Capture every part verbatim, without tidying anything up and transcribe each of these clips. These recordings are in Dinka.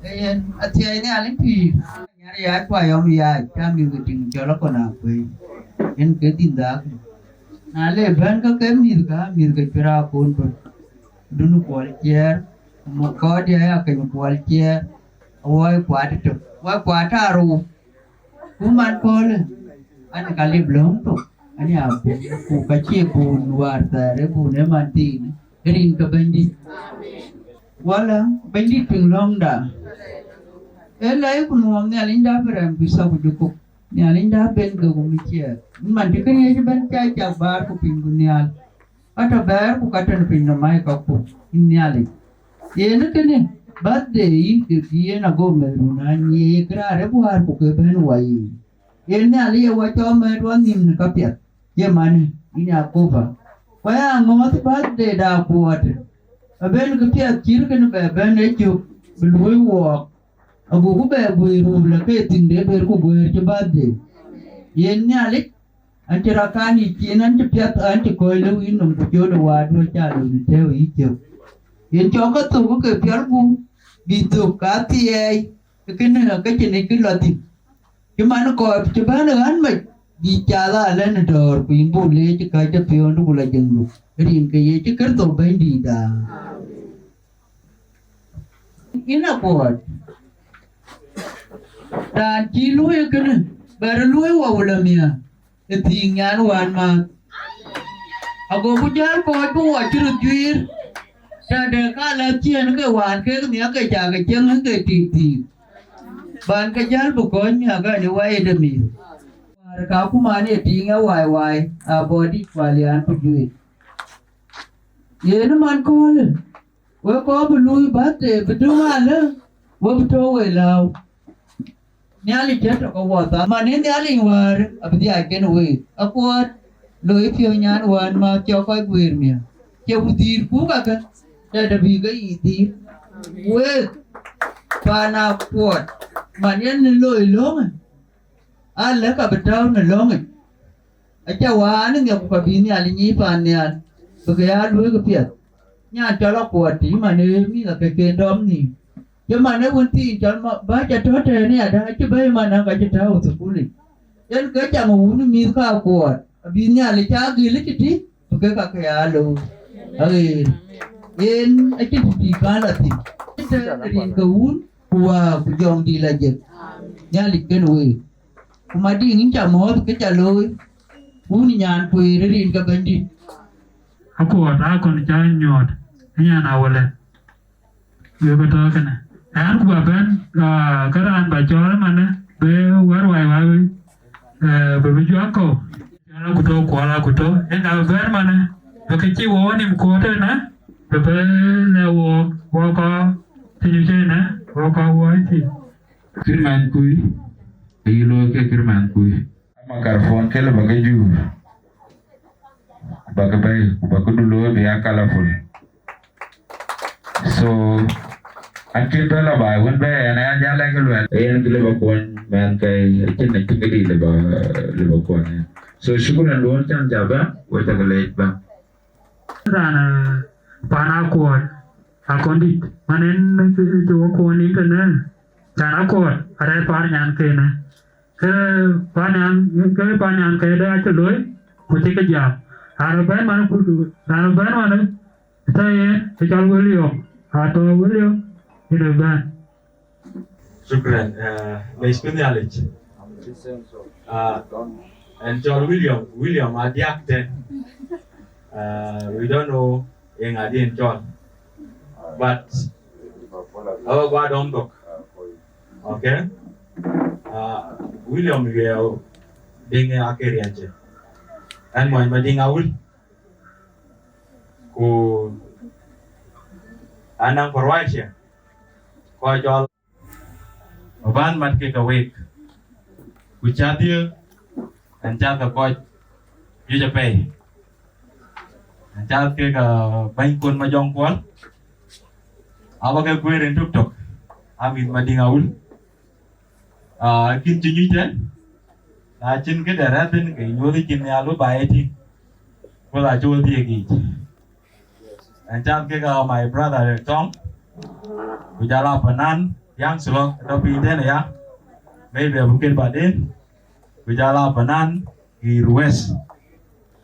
Yen athiɛɛi Nhialic pïïr. Nyar ya kua yɔm ya, ca mïth ke tïŋ cɔl akɔn akuëi. Yen ke dhïn dhaak. Na le bɛ̈n ke ke mïth ka, mïth ke cuɛr akon tök. Dun kuɔl ciɛɛr, muk kɔɔr diɛ̈ ya keny kuɔl ciɛɛr. Awɔi kuat tök. Wai kuat arou. Ku man köölë, an ka lip löŋ thok, an ya bun, ku ka cie bun wäär thɛɛr, ee bun ë man thiin, rin ke Bɛ̈nydït. Wala Bɛ̈nydït piŋ löŋda. Ee lɛc ku nuɔɔm Nhialic dap rɛm ku thok ku jukuk. Nhialic dap ben ke ku mi ciɛɛr. Man cï këriëëc ëbɛ̈n ca cak bäär ku piny ku nhial. Ka tɔ bɛ̈ɛ̈r ku ka tɔ në piny nɔm, ai ka ku yïn Nhialic. Yen kënë, birthday yïn ke bï yen ago meth run anyiëëk raar ë buäär ku ke bɛ̈n wai yiic. Yen Nhialic ye wa cɔɔm mɛ̈ɛ̈t wa nhïïm në kapiɛth, ye manë, yïn Yakoba. Ku aya ŋɔ̈ɔ̈th birthday da kuɔɔt, abën kë piɛth cït kënë bɛ bɛ̈n ë cök, bï luöi wɔɔk, agoku bɛ guëër röör lɔ ke thiŋ de duëër ku guëër cï birthday. Yen Nhialic, an cï rɔt kan yic cin, an cï piɛth, an cï kɔc lëu yïn nɔm ku cööt ë Wäärdu aca lɔ në tɛ̈ɛ̈u yï cök. Yen cɔk ke thök ke piɔl gup, bï thök ka thiɛɛi, ë kënë ke cïn ë kë lɔ thïn. Cï man kɔc cï bɛ̈n ë ɣän mec, bï cath alɛ̈n ë dɔ̈ɔ̈r, ku yïn buk leec ë kääc de piɔ̈ndu ku lɔ jiëŋdu, rin ke Yecu Kërtho Bɛ̈nydïïtda. Yïn akuɔɔt, raan cï luöi ë kënë, bɛ rɔt luöi wɔ wulë miäk, ë thiëëŋ nyan wään määth. Agoku jäl kɔc bï wɔ cï röt juiir, tɛ̈dë ka la ciëën ke wään kek miäk ke cak ke cieŋ ke tik tik. Ban ke jäl bï kɔc miäk ɣɛn ë wai ë demi. Wäär ka kuman ë tiiŋ ë wai wai, abɔ̈ dït ku alian ku juëc. Yen man köölë, wek kɔc bï luui birthday bï döŋ alë, we bï tɔ̈u we lääu. Nhialic cï tɔ̈ ke wɔ thaa, man ë Nhialic wäär abï dhiac kenë week. Akuɔɔt, loi piɔ̈u nyan wään määth cɔk kɔc guëër miäk. Cie ku dhïïr ku kakë, dɛ̈t abï ke yiic dhïïr. Week, paan akuɔɔt, man yen loi löŋë, alë ka bï tääu në löŋic. Aca wään ë ŋiɛk ku ka bï Nhialic nyic paan nhial, bï ke ya luöi këpiɛth. Nyan cɔl akuɔɔt tï man ë mïth akëcken dɔm nhïïm. Cï man ë wën thiin cɔl ma-, bä ca tɔ̈ tɛ̈ɛ̈n ë ada, acï bɛ̈i man ë ka cï tääu ë thukulic. Yen ke cam ë wun ë mïth ka akuɔɔt, abï Nhialic ca gël ë tïtï, ku ke ka ke ya looi. Aɣeer. Yen acïn tïtï kan la thïn. Tɛ̈ɛ̈n rin ke wun, ku Wä, ku Jɔŋdït la jek. Nhialic kenë week. Ku Madiŋ, yïn ca mɔ̈ɔ̈th kë ca looi. Wun nyan kueer ë rin ke Bɛ̈nydït. Akuɔɔt aa kɔn ca nyuɔɔt ë nyan awëlë. Wek ë tɔ̈ kënë. Ɛn ku bä bɛ̈n, aa, ke raan bä cɔɔl ëmanë, bï wär wai wai, ee, bï bï juak kɔ̈u. Cɔɔl akuto, kuɔl akuto, en ka bä bɛ̈n manë, bï kë cï wɔ wɔ nïm kuɔɔt ënë, bï bï lɛ wɔ, wɔ kɔ̈u piny cï ënë, wɔ kɔ̈u wɔ cï. Kërmɛn kui, ayï looi ke kërmɛn kui. Microphone ke lë bä ke juur, ku bä ke bɛ̈i, ku bä këdu looi bï ya colorful. So, an cïn bɛ lɔ baai wën bɛ ɛn aya jal lɛ̈k luɛl. Yen kë lë bä kuɔny mɛn ke cïn, cïn këdï lë bä, lë bä kuɔny. So, shukran duɔ̈n can ja bɛ̈n, we cä ke leec bɛ̈n. Raan, eh, paan akuɔɔt, akɔndït, man en cï wä kuɔɔn nin tënë, raan akuɔɔt, arɛ̈ɛ̈r paan nyan kënë. Ke paan nyan, ke paan nyan këde acï looi, ku cï ke jam. Raan ëbɛ̈n man ku, raan ëbɛ̈n man, ë tɔ yen, ë cɔl William, atɔ William, yen ëbɛ̈n. Shukran. Uh, leec ku Nhialic. Uh, ɛn cɔl William, William adiak tɛ̈n. Uh, we don't know ë ŋa dï en cɔl. But, uh, gua dɔm thok. Okay? Uh, William Yuɛɛu Diŋ Akeriace. Ɛn mɔny Madiŋ Awil. Ku anɔŋ Croatia. Kɔc cɔl. Bä bän mat kek ke week, ku cath ye, ɛn cath ke kɔc juëc apɛi, ɛn cath kek, ah, bäny Kuɔl Majɔŋ Kuɔl, aba ke guëër en tök tök, a mïth Madiŋ Awil. Ah, kïn cï nyuc tɛ̈n, na cïn këde rɛ̈ɛ̈r thïn, ke nyuɔ̈th cïn nhial bï ba ye tïŋ, ku la cï wɔ thiëëk yiic. Ɛn cath kek, ah, my brother Tɔŋ, ku jɔl a Panan, Yaŋ Thilɔŋ atɔ̈ piny tënë ya, maybe abï ket baden, ku jɔl a Panan Giir Wes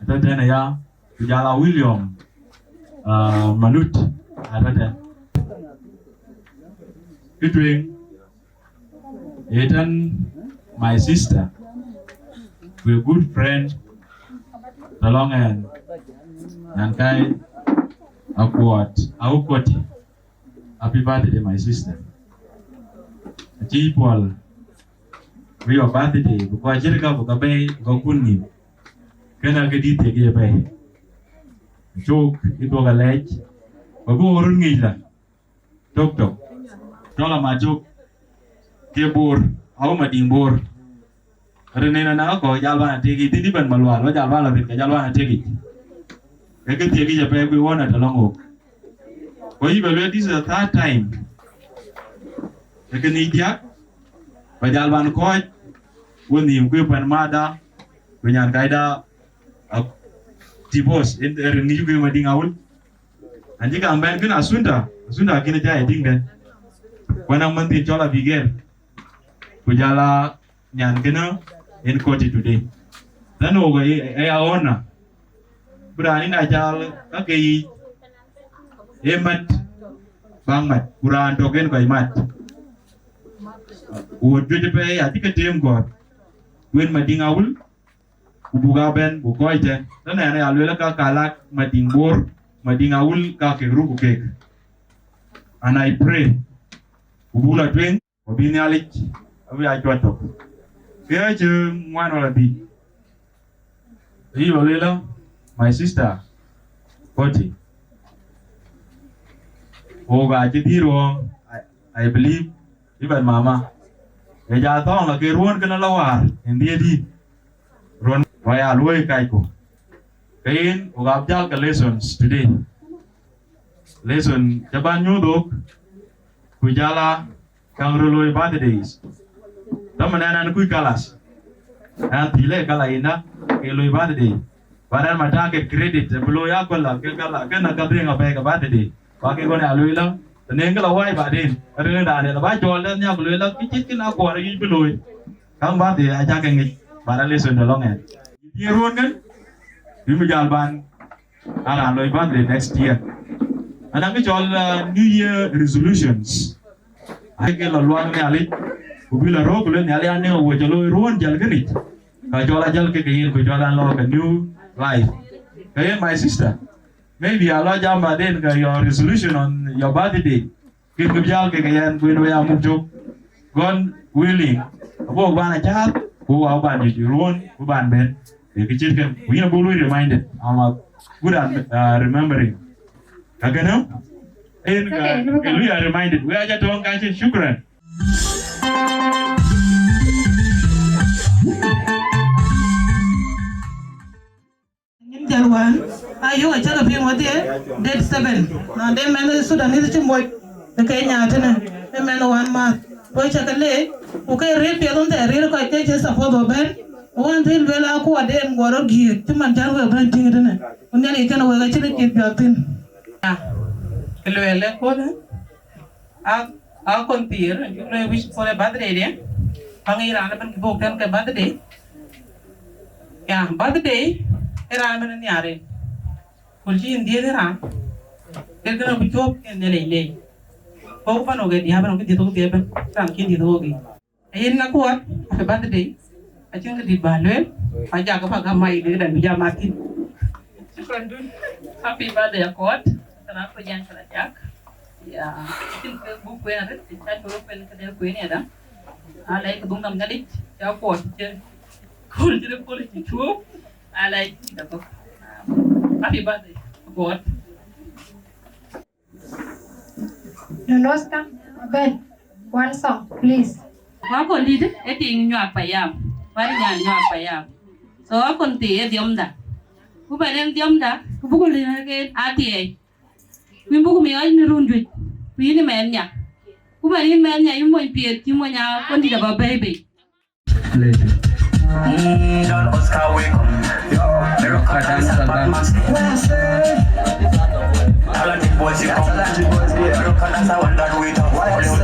atɔ̈ tënë ya, ku jɔl a William, uh, Manut atɔ̈ tënë. Kë tueŋ, ee tënë my sister, ku a good friend, tɔ̈ lɔŋ ɛn, nyan kai Akuɔt, Akoti. Happy birthday, my sister. Acï puɔl, ku your birthday, because acït ka bï ka bɛ̈i, bï ka kun nhïïm. Kënë ke dït thiek ye bɛ̈i. Cuk, ë dhuɔ̈k alɛɛc, bï bï ɣo röt ŋic la. Tök tök. Cɔl ama cök. Ke Bor, au Madiŋ Bor. Rin en anaka kɔc jal bana tekic, dhil bɛ̈n Malual, wä jal bana rin ka jal bana tekic. Ke ke thiekic apɛi, ku ɣɔn atɔ̈ lɔŋ ɣok. Ku yï bɛ lueel, this is the third time. Ke ke ni diäk, bä jal ban kɔc, wä nhïïm ku pan mada, ku nyan kaida, a, divorce, en, rin ŋic ku Madiŋ Awul. An cï kaŋ bɛ̈n kën Asunda, Asunda kën ca ye tïŋ dɛn. Ku anɔŋ mɛnhthiin cɔl Abigail. Ku jal a nyan kënë en Koti today. Tënë ɣok ë, ë, ë ya ɣɔn na. Bï raan ë na cal ka ke yic, ee mat, bäk mat, ku raan tök en kɔc mat. Ku ɣöt juëc ëpɛi acï ke teem gɔ̈ɔ̈r. Ku en Madiŋ Awul, ku buk a bɛ̈n, buk kɔc tɛ̈n. Tënë ɛn aya lueel ka kalak Madiŋ Bor, Madiŋ Awul ka kek ruk ku kek. And I pray, ku buk la tueŋ, ku bï Nhialic, abï a cuɔt tök. Ke acï ŋuan wala dhïc. Yï wala lɔ, my sister, Koti. Ɣok acï dhil ruɔ̈ɔ̈ŋ, I, I believe, even mama. Ë ja thɔ̈ɔ̈ŋ la ke ruɔ̈ɔ̈n kënë la wäär, en dhiëëth yïn. Ruɔ̈ɔ̈n, waya luɔi kacku. Ke yen, ɣok abï jal ke lessons today. Lesson, ca ban nyuɔ̈th ɣok, ku jal a, käŋ röt looi birthdays. Dhaman ɛn, ɛn kuc kalas. Ɛn thilë kala yïnda, ke looi birthday. But ɛn ma target credit, bï looi aköl la, ke kala, ke na ka dhëŋ apɛi ke birthday. Ba ke ɣɔn ya looi la, të nɛŋ ke la wai baden, rin raan la ba cɔɔl dɛn nhiak looi la, kë cït kën akuɔr yic bï looi. Käŋ birthday aca ke ŋic, but a lesson tɔ̈ lɔŋ ɛn. Ye ruɔ̈ɔ̈n kën, bï mi jal ban, a raan looi birthday next year. Anɔŋ kë cɔl, uh, New Year resolutions. Ake ke lɔ luaŋ Nhialic, ku bï la röök, ku lueel Nhialic, anëŋ awuɔ̈c ca looi ruɔ̈ɔ̈n jäl kënic. Ka cɔl ajäl ke ke yen, ku cɔl an lɔ ke new life. Ke yen, my sister, maybe a lɔ jam baden ke your resolution on your birthday. Kën kë jäl ke ke yɛn, ku yen we ya muk cök. God willing, abuk ban a cath, ku wa ban nyuc ruɔ̈ɔ̈n, ku ban bɛ̈n. Ye kë cït kën, ku yïn abuk lui reminded. I'm a good at, uh, remembering. Ka kënë, en ka, okay, no problem. Lui a reminded. We aja tɔŋ ka cï, shukran. Nyin jal wan, ayok acä ke piŋ wädhie, date seven. Na de mɛnh Sudanese cï moc ë Kenya tënë, ë mɛnh wan math. Ku cä ke leec, ku ke rëër piɛth ɣɔn thɛɛr rëër kɔc ke cï support bä bɛ̈n, ë wan dhil lueel akuɔt en guɔ rɔt giëëk, cï man cän wek bɛ̈n tïŋ tënë. Ku Nhialic kënë wek acïn cït piɔ̈ɔ̈th thïn. Ya, ke lueel ëköölë, a, a kɔn thiëër, cuk lueel wish for a birthday de. Ka ŋic raan ëbɛ̈n kë bɔ̈ tɛ̈n ke birthday. Ya, birthday, ë raan ëbɛ̈n nhiaar en. Ku cï yïn dhiëëth ë raan, ke kënë bï cuɔ̈p ke Nhialic leec. Kɔ̈k pan wok ë diäär ëbɛ̈n, ke dhiëth wok dhiëëth ëbɛ̈n, raan cïn dhiëth wok yic. Yen Akuɔt, happy birthday. Acïn kë dït bä lueel, ku ajakë bä gäm mic dëkë dɛn bï jam Martin. Shukran dun. Happy birthday, Akuɔt. Këna ku jɛn këna jak. Ya, acïn kë buk kueen arëët, ca cɔl kueen këde kueen yadä. Ala kë dhuŋ nɔm Nhialic, ca Akuɔt cï kööl cï de kööl cï cuɔ̈p. Ala cï dä bɔ̈. Happy birthday, Akuɔt. Nunuska, Ben, one song, please. Wakɔn dït ë tiŋ nyuak payam, wari nyan nyuak payam. So wakɔn thii ë dhiɔmda. Ku bɛn en dhiɔmda, ku buku liŋ ëken athiɛɛi. Ku yïn buku miɔɔc në run juëc, ku yïn ë mɛɛn nya. Ku bɛn yïn mɛɛn nya, yïn mony piɛth, yïn mony a kɔn dït aba bɛ̈i bei. Lady. Mm, Don Oscar, welcome. Yo, Rock a dancer, Batman. Talented boys, you come. Rock a dancer, one that we talk.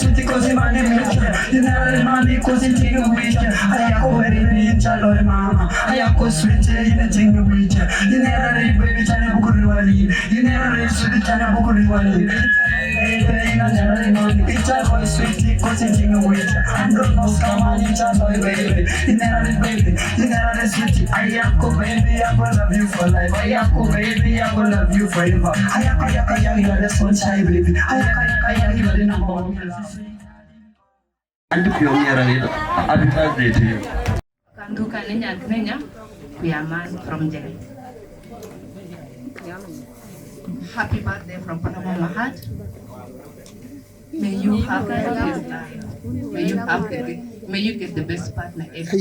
sweetie, 'cause you my nature. You never remind me 'cause you think of me. I am over it, you tell my mama. I am go sweetie, you think of me. You never read, baby, tell me who could really. You never read, sweetie, tell me who could really. Baby, you never remind me. It's a boy, sweetie, 'cause you think of me. I don't know, come on, it's a boy, baby. You never read, baby. You never read, sweetie. I am go, baby, I will love you for life. I am go, baby, I will love you forever. I am, I am, I am, you are the sunshine, baby. I am, I am, I am, you are the number one. Happy birthday to you. Kan du kan nyan kenya, we are man from Jai. Happy birthday from bottom of my heart. May you have the best life. May you have the, may you get the best partner ever.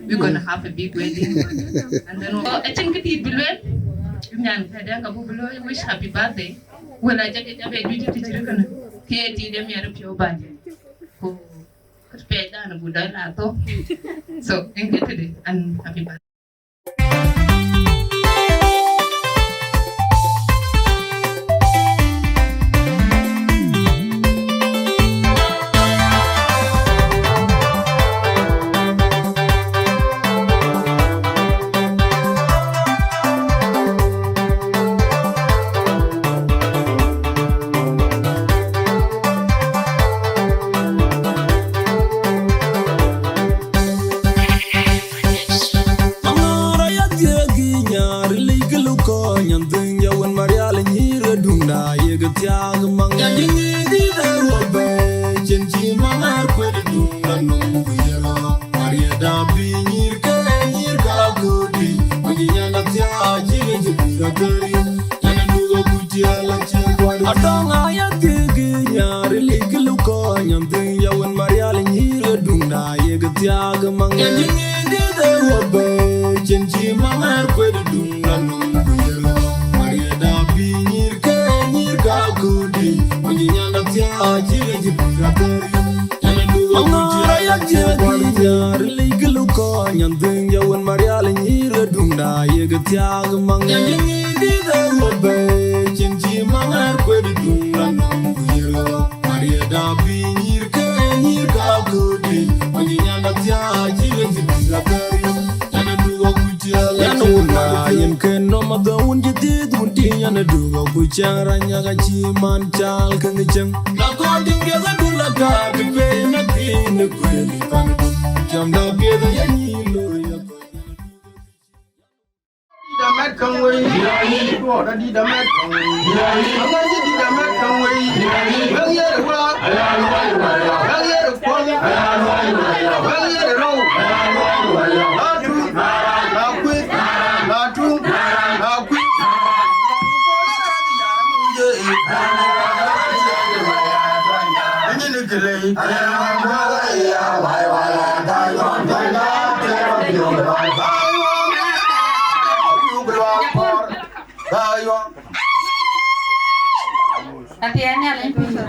We're gonna have a big wedding. And then, oh, I think it will be, nyan kenya ka bu wish happy birthday. Well, I just get a baby to teach you. Kaya ti dem yara pure bad. Ku ku peda na bu dai la to. So, en ke tede, and happy birthday. Aŋɔ̈r aya thiëëk ë nyar, lik lukɔɔny an dhëny ya wën Marial nyïïr ë duŋda yek thiaak maŋ. Nyan jiŋ ë dït ë ruɔ̈k bɛ̈ɛ̈i, cïn cï maŋ ŋäär kuet ë duŋda nɔm ku ye rɔ̈ɔ̈k. Mariëda bï nyïïr ke nyïïr ka köödi, wën nyan athiaa cï ɣec bï rɔt dhëri. Nyan aduk akuc tiɛɛl acie kuat. Adɔŋ aya thiëëk ë nyar, lik lukɔɔny an dhëny ya wën Marial nyïïr ë duŋda yek thiaak maŋ. Nyan jiŋ ë dït ë ruɔ̈k bɛ̈ɛ̈i, cïn cï maŋ ŋäär kuet ë duŋda nɔm ku ye rɔ̈ɔ̈k. Mariëda bï nyïïr ke nyïïr ka köödi, wën nyan athiaa cï ɣec bï rɔt dhëri. Aŋɔ̈r aya thiëëk ë nyar, lik lukɔɔny an dhëny ya wën Marial nyïïr ë duŋda yek thiaak maŋ. Nyan jiŋ ë dït ë ruɔ̈k bɛ̈ɛ̈i, cïn cï maŋ ŋäär kuet ë duŋda nɔm ku ye rɔ̈ɔ̈k. Mariëda bï nyïïr ke nyïïr ka köödi, wën nyan athiaa cï ɣec bï rɔt dhëri. Yan wun na yen ken nɔm adhɔ̈ŋ wun cï dhiëëth wun tïŋ yan aduk akuc cäŋ rany yak acï man caal keŋ cäŋ. Na kɔn tïŋ piɛth adun la kaar bï pei na thiin ë kuëël pan adun. Cam da piɛth aya nyïïn looi ya kɔc. Dït amat käŋ wei. Dït amat käŋ wei. Amat dït amat käŋ wei. Bäk yer wa. Bäk yer kuɔl. Bäk yer rou. Atuŋ. Akuc. Atuŋ. Akuc. Nyin kërëi. Athiɛɛn Nhialic pïïr.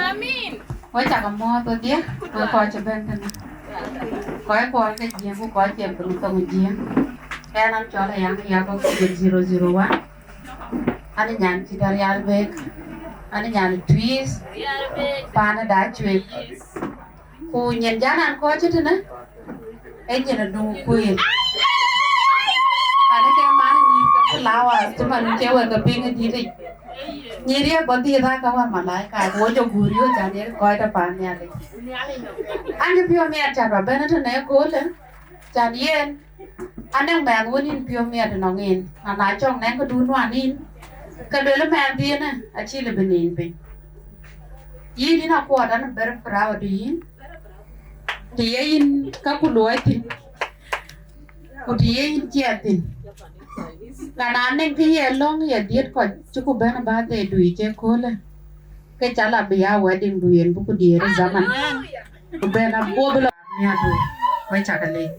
Amin. Wek cak muɔ̈ɔ̈th wedhie, wek kɔc cï bɛ̈n tënë. Kɔc kuɔl ke Jiëëŋ ku kɔc cï piŋ thoŋ Jiëëŋ. Ɣɛn an cɔl Ayaŋ Yak Okubit zero zero one. An nyan cït Arial Bek. An nyan Tuiith. Paan ë Dacuek. Ku nyin jana an kɔc cï tënë. Ee nyin aduŋ kuëër. An ke man nyïïr ke flowers cï man cie wek ke piŋ ë dït yic. Nyïïr ye bɔ̈ dhiëëth aa ke wär malaika, ku wo jɔ guur yööc an ye kɔc tɔ paan Nhialic. An cï piɔ̈u miɛt can ba bɛ̈n tënë ëköölë, can yen, anɛŋ mɛnh wën yïn piɔ̈u miɛt ënɔŋ yïn, na na cɔk nɛŋ këdun nuan yïn, ke luel mɛnh dhiënë acï lë bï nin piny. Yïn yïn akuɔɔt an very proud yïn, të ye yïn ka ku luɔi thïn, ku të ye yïn ciɛɛth thïn. Ka na nɛŋ kë ye lɔ̈ŋ ye dhiëët kɔc cï ku bɛ̈n ë birthday du yic ëköölë, Ke ca la bï ya wedding, bï yen bï ku diëër ë zaman. Ku ben abɔ̈ bï lɔ miäk, wek cak lec.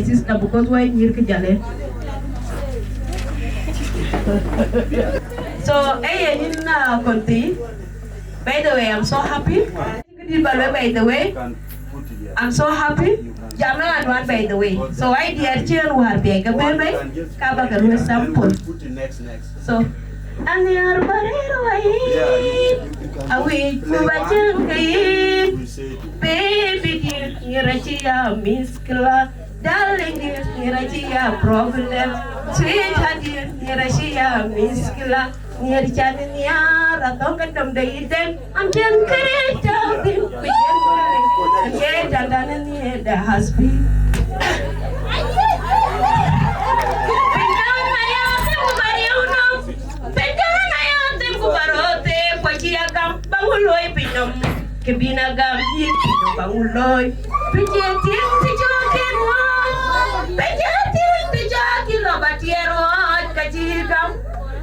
Sister, because why nyïr kë jale? So, eh, yeah, you know, Conti. By the way, I'm so happy. By the way, I'm so happy. Jam na wan, by the way. So, I did share war bag a baby. Kaba ka lu sample. So, and the arboretum, I wish you were baby dear, here I see a miss killer. Darling dear, here I see a problem. Sweetheart dear, here I see a miss killer. Near Chan in the air, I don't get them the eden. I'm just creating. We can't do it. Yeah, and then in the air, the husband. Looi, pï cie tïŋ pï cɔɔk kën ŋɔ̈ɔ̈c, pï cie tïŋ pï cɔɔk kï lɔ bä tiɛɛr ɣɔɔc ka cï gam,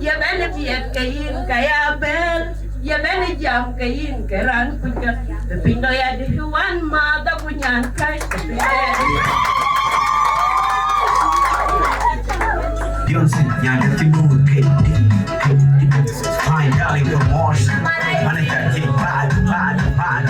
ye bɛ̈n piɛth ke yïn ka ya bɛ̈ɛ̈l, ye bɛ̈n jam ke yïn ke raan kuc kë, piny lɔ ya dï wan madhë ku nyan käc, piny lɔ ya dï. Beyonce, nyan dë cï buk ke dï, ke dï. Fine, darling, promotion. Manager, King, bad, bad, bad.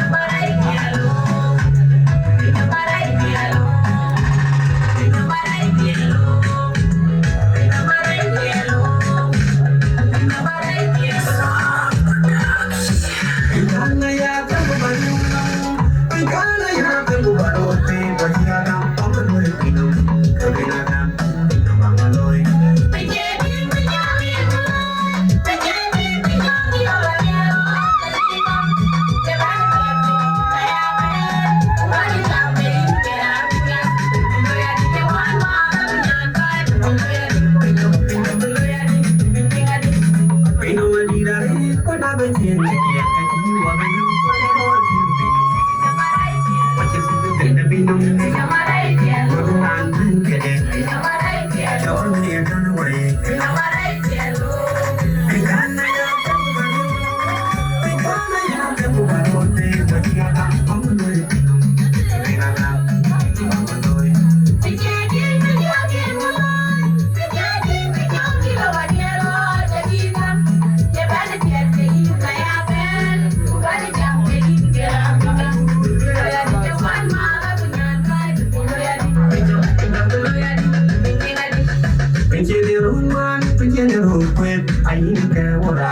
Pinchini run man, pinchini run kwet, ayin ke wora.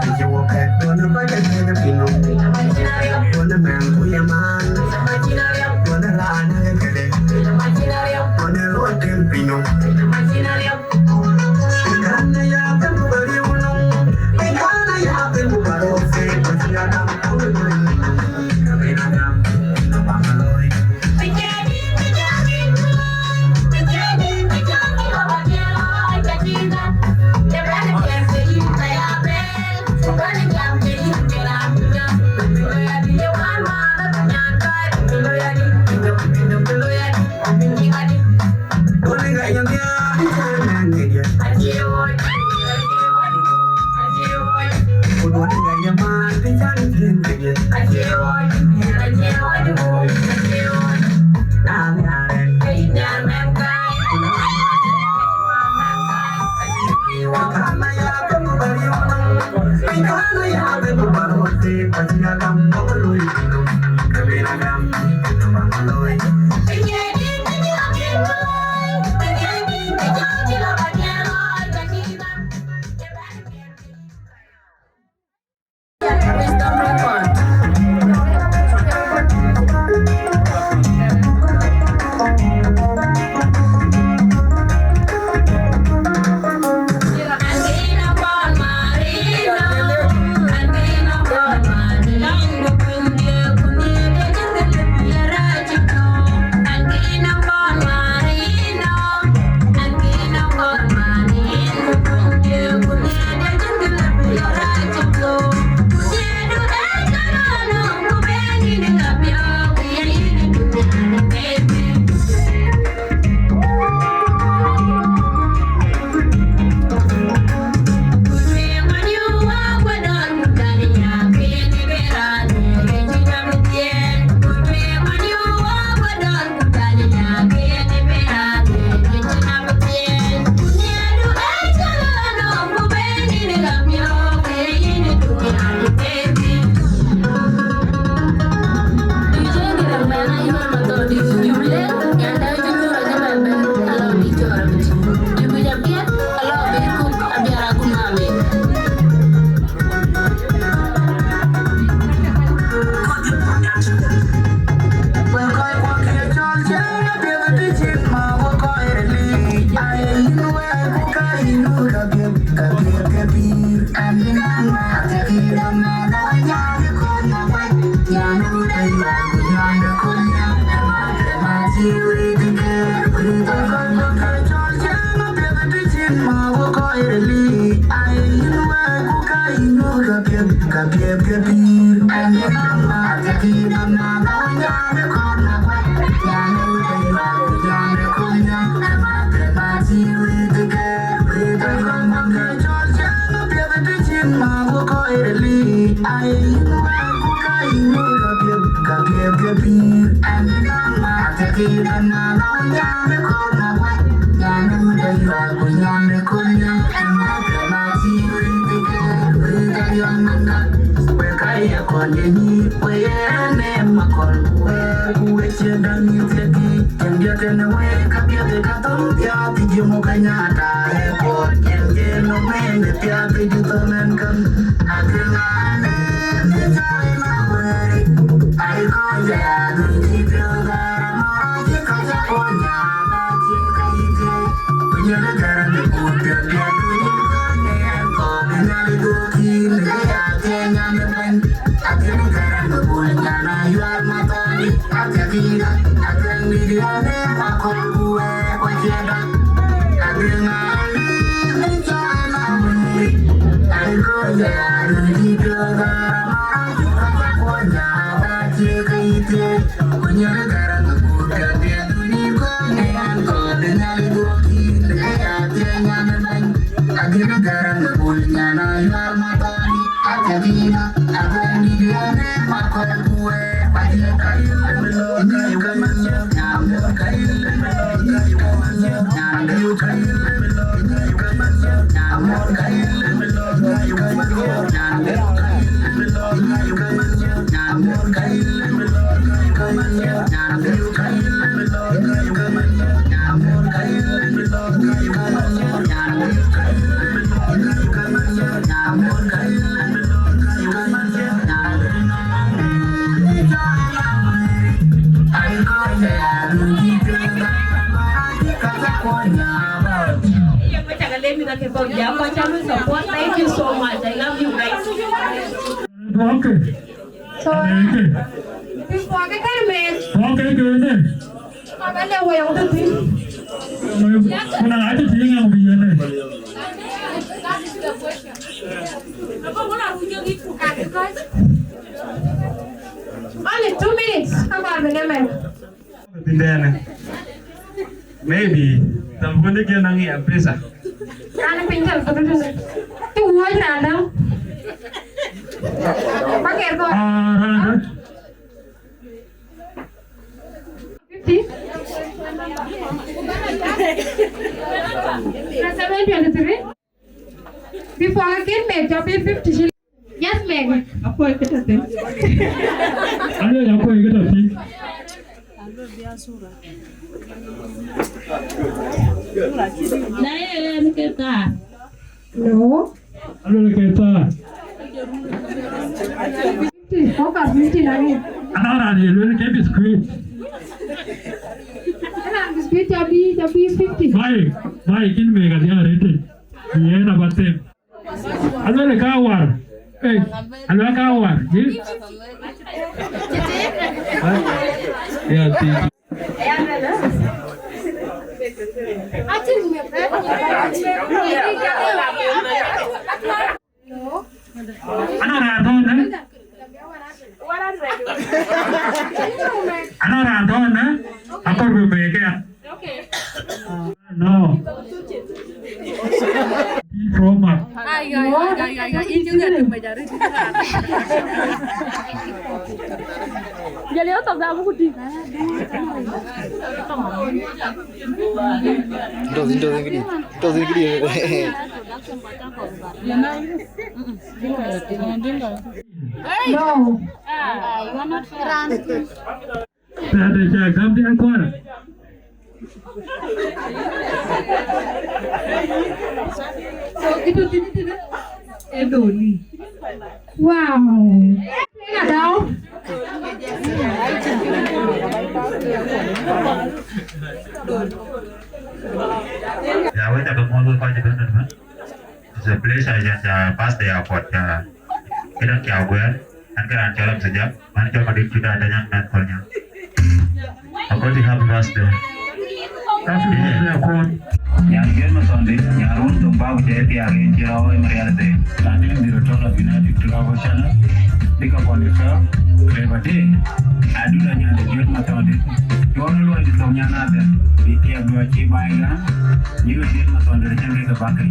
Pinchi wo ke, dona ba ke ke pinu. Dona men ku ye man. Dona rana ke kede. Dona rotem pinu. Thank you so much. I love you guys. Okay. So, before I get married, okay, good. Kuna aje tiŋ yang bi yene. Only two minutes. Come on, remember. Tindene. Maybe telephone de kena ngi mpesa. Ana pin telephone de. Tu wo randa. Pakai ko. Ah, randa. Fifty. Na seven twenty-three. Before I get married, I'll be fifty shillings. Yes, ma'am. Apo ke tatin. Alo, apo ke tatin. Na ye ni ke ta. No. Alo, ke ta. Fifty, focus, fifty na ni. Ana rani lo ke biscuit. Ana biscuit ya bi, ya bi fifty. Bai, bai, kin me ga dia rete. Ye na batem. Aluel ka war. Eh, aluel ka war. Ye? Ya, ti. Ano raan tɔ̈ ënë? Ano raan tɔ̈ ënë? Akɔr bï meke ya. No. Pro Max. Ay, ay, ay, ay, ay, ay. Jadi otak dah aku putih. Ntos, ntos, ntos, ntos. No. Tɛ̈dë cä gäm diɛn kuäär. So, itu tini tini. Edoni. Wow. Adau. Ya, wek cä ke muɔ̈th wek kɔc ëbɛ̈n ëbɛ̈n. It's a pleasure, cän cä pastor ya kuɔt, cä këdäŋ cä guɛ̈ɛ̈r, an, ke raan cɔl Amthijak, an, cɔl Madïk Cuda, dɛny an, mɛnh kɔl nya. Akɔ̈l cï happy birthday. Happy birthday, akɔ̈l. Nyan Juëc Mathɔndït, nyan wun dhoŋ bä ku jɛ thiaak, yen cï rɔɔk ë Marial Bey. Latin bï röt tɔ̈ lɔ United Global Channel. Big up on yourself. Clever day. Aduna nyan de Juëc Mathɔndït. Tuɔɔc luɔi dït thok nyan adhɛn. Bï thiaak duɔ̈ɔ̈c cï baai gam. Yïn Juëc Mathɔndït cïn kek ke bakëc.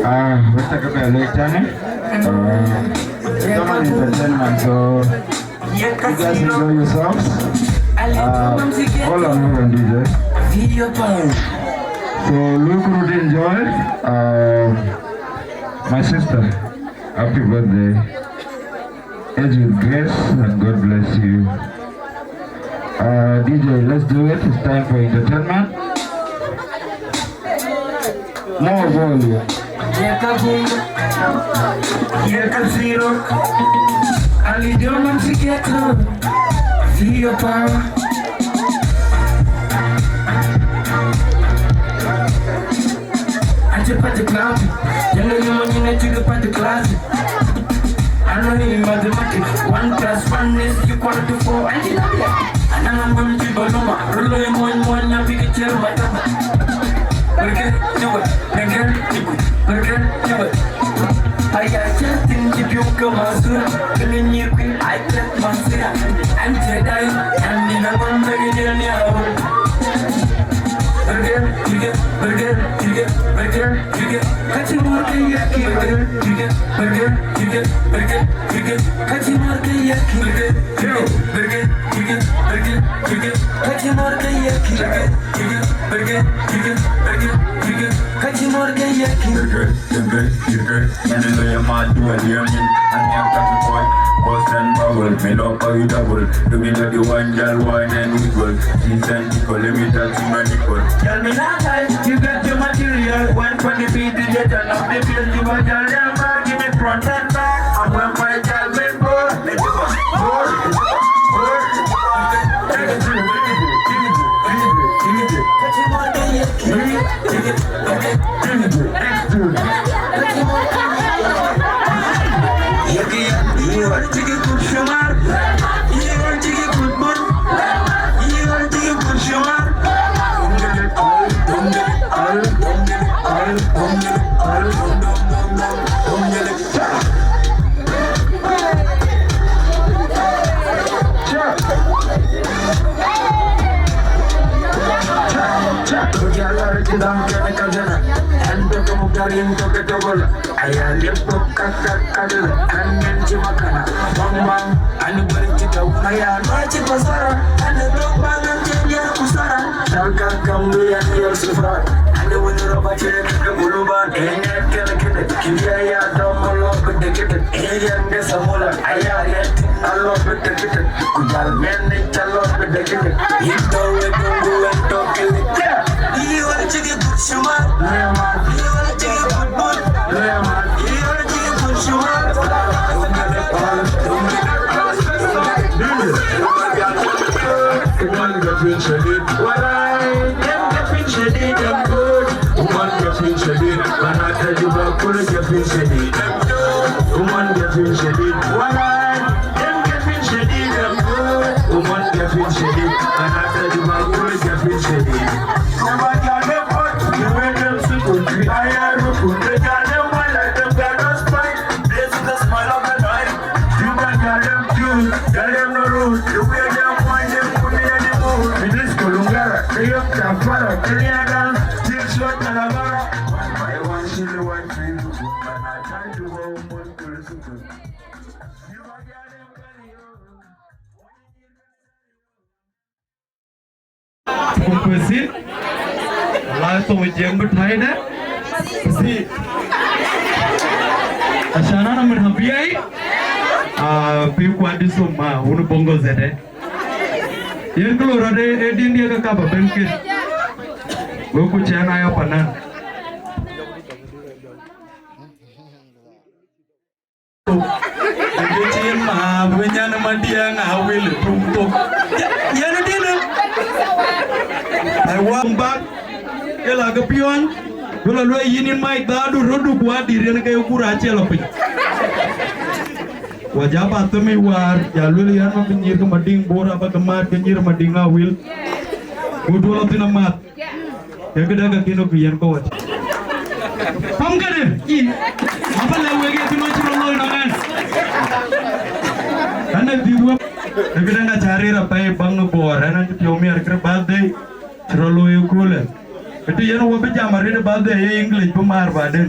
Ah, wek cä ke bɛ lec tënë. Uh, come on, entertainment, so you guys enjoy yourselves. Uh, hold on, hold on, D J. So, look who enjoy. Uh, my sister, happy birthday. Age with grace and God bless you. Uh, D J, let's do it. It's time for entertainment. More volume. Yeka zero. Ali Joman Siketo. Feel your power. Ache party club. Yellow lemon in a chicken party class. I know in mathematics, one plus one is equal to four. And you know that. And I'm going to Boloma. Rulo lemon, one, a big chill, my tongue. Burger, you were. Burger, you were. Burger, you were. I got just in the Buka Masura. Killing you, I get Masura. And Jedi, and in a one very near. Burger, you get, burger, you get, burger. Boston bubble, me love how you double. Do me like the one girl wine and we go. She's an equal, let me touch you, man, equal. Tell me now, guys, you got the material. One for the beat, you get another. Feel you want your damn bag, give me front and back. I want my child with boy. Rin to ke togol, aya liep to kaka kadil, kan men ci makana, bang bang, ani bari ci tau, aya no ci pasara, ani bang bang, ani ci liar kusara, talka kam du ya liar sufra, ani wani roba ce ke buluban, ene kele kede, kiya ya dom lo kede kede, ene ya nge samula, aya ya alo kede kede, kujal men ni chalo kede kede, into we dungu ento kele. Iwal cï kë gut cumat. Lëë man. Iwal cï kë gut bun. Lëë man. Iwal cï kë gut cumat. Uman gafin shadid. Walai, dem gafin shadid, dem good. Uman gafin shadid. Mana ta juba kul gafin shadid. Uman gafin shadid. Walai, dem gafin shadid, dem good. Uman gafin shadid. Mana ta juba kul gafin shadid. Nobody are the pot, the way them sit on the iron roof, they got them one like them got us fight. This is the smile of the night. You can tell them cute, tell them no rude. The way them want them put me in the mood. It is Kolungara, the young Kampala, Kenyaga, Six Shot Talavara. One by one, she the one thing to do, but I try to go one to listen to. Ku kuesin, la thoŋ Jiëŋ bï tɔ̈i dɛ. Si. Ashan ana min habiai. Ah, pi kuat di sum ma, wun bongo zede. Yen kilo rode e din dia ka kaba ben kit. Go ku chana ya panan. Ëke cï yen ma bï nyan Madiɛŋ Awil tum thok. Yen dïnë. Ai wä bak. Ke la ke piɔ̈n. Bï la luɔi yïn in mac dhaadu rötdu ku adït yen ke kur acie lɔ piny. Wa ja ba thëm ë wäär, ja luel yɛn ma bï nyïïr ke Madiŋ Bor aba ke maat ke nyïïr Madiŋ Awil. Ku duɔl athïn amath. Ke këdë ke kïn ku yen kɔ̈u ëtï. Pam këdë, i, aba lɛ̈k wek ye kïn ɣɔn cï rɔt looi nɔm ɛn. Ɛn ë dhiëth wek. Ke këdë ŋa cä rëër apɛi baŋ Bor, ɛn ë cï piɔ̈u miɛt kërë birthday, cï rɔt looi ëköölë. Këtï yen wɔ bï jam arëët birthday ye English bï maar baden.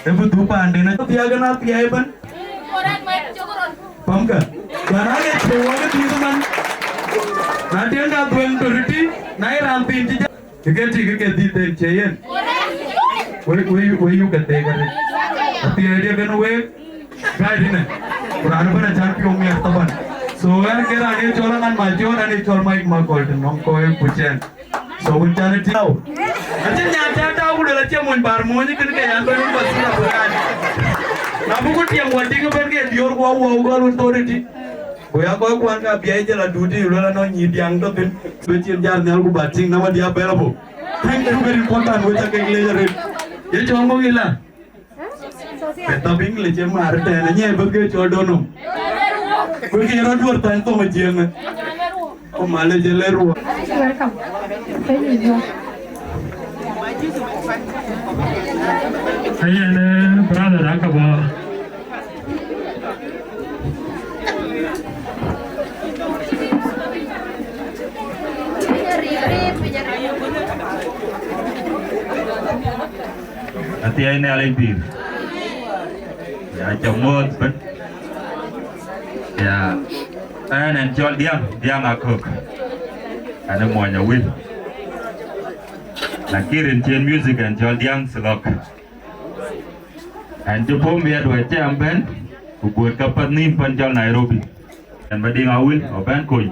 Ë bï dhuk paanden athiäk ëna thiäi ëbën. Pamkë, bän aa ŋic kë wɔ ke dhiëth man. Na tiɛŋ ka dhuëëŋ doriti, na ye raan thiin cï jam. Kë ke tik ke dhiëth en cie yen. Wek, wek, wek yuk ke theek arëët. Athiɛɛi diɛ kën week, gai dinë. Ku raan ëbën acan piɔ̈u miɛt thaban. So, ɛn ke raan ye cɔl aŋan ma cɔɔl, ɛn ye cɔl Mike Makol të nɔŋ kɔc ku cɛn. So wun can it now. Acïn nyan cä tääu ku luel acie mony bär mony kën ke yan bɛ̈n wun basila ku kan. Na buku tiɛm wä tik bɛ̈n ke diöör ku awuɔu gɔl wun thoriti. Ku ya kɔc kuan ka biɛc jël adut ti luel anɔŋ nyïïr diaŋ tɔ thïn. Bï cin jar nhial ku ba tïŋ na wä dia bɛ̈l abok. Thank you very important wek ca kek leec arëët. Ye cɔl ŋö ila? Ke thap English ë maar tɛ̈ɛ̈n, anyɛ bäth ke cɔl donom. Ku ke rɔt duɔ̈r thany thoŋ ë Jiëŋ. Ku malec ë lɛ̈r ruɔ̈. Welcome. Thank you. Ayen, eh, brother Akaba. Athiɛɛi Nhialic pïïr. Ya cä muɔ̈th bɛ̈n. Ya, ɛn ɛn cɔl Diaŋ, Diaŋ Akök. Ɛn ë muɔny Awil. Lakini rin cïn music ɛn cɔl Diaŋ Thilɔk. Ɛn cï puɔ̈u miɛt wɛ̈t cï ɛm bɛ̈n, ku guöt ke path nïïm pan cɔl Nairobi. Ɛn Madiŋ Awil, ɔ bɛ̈n kony.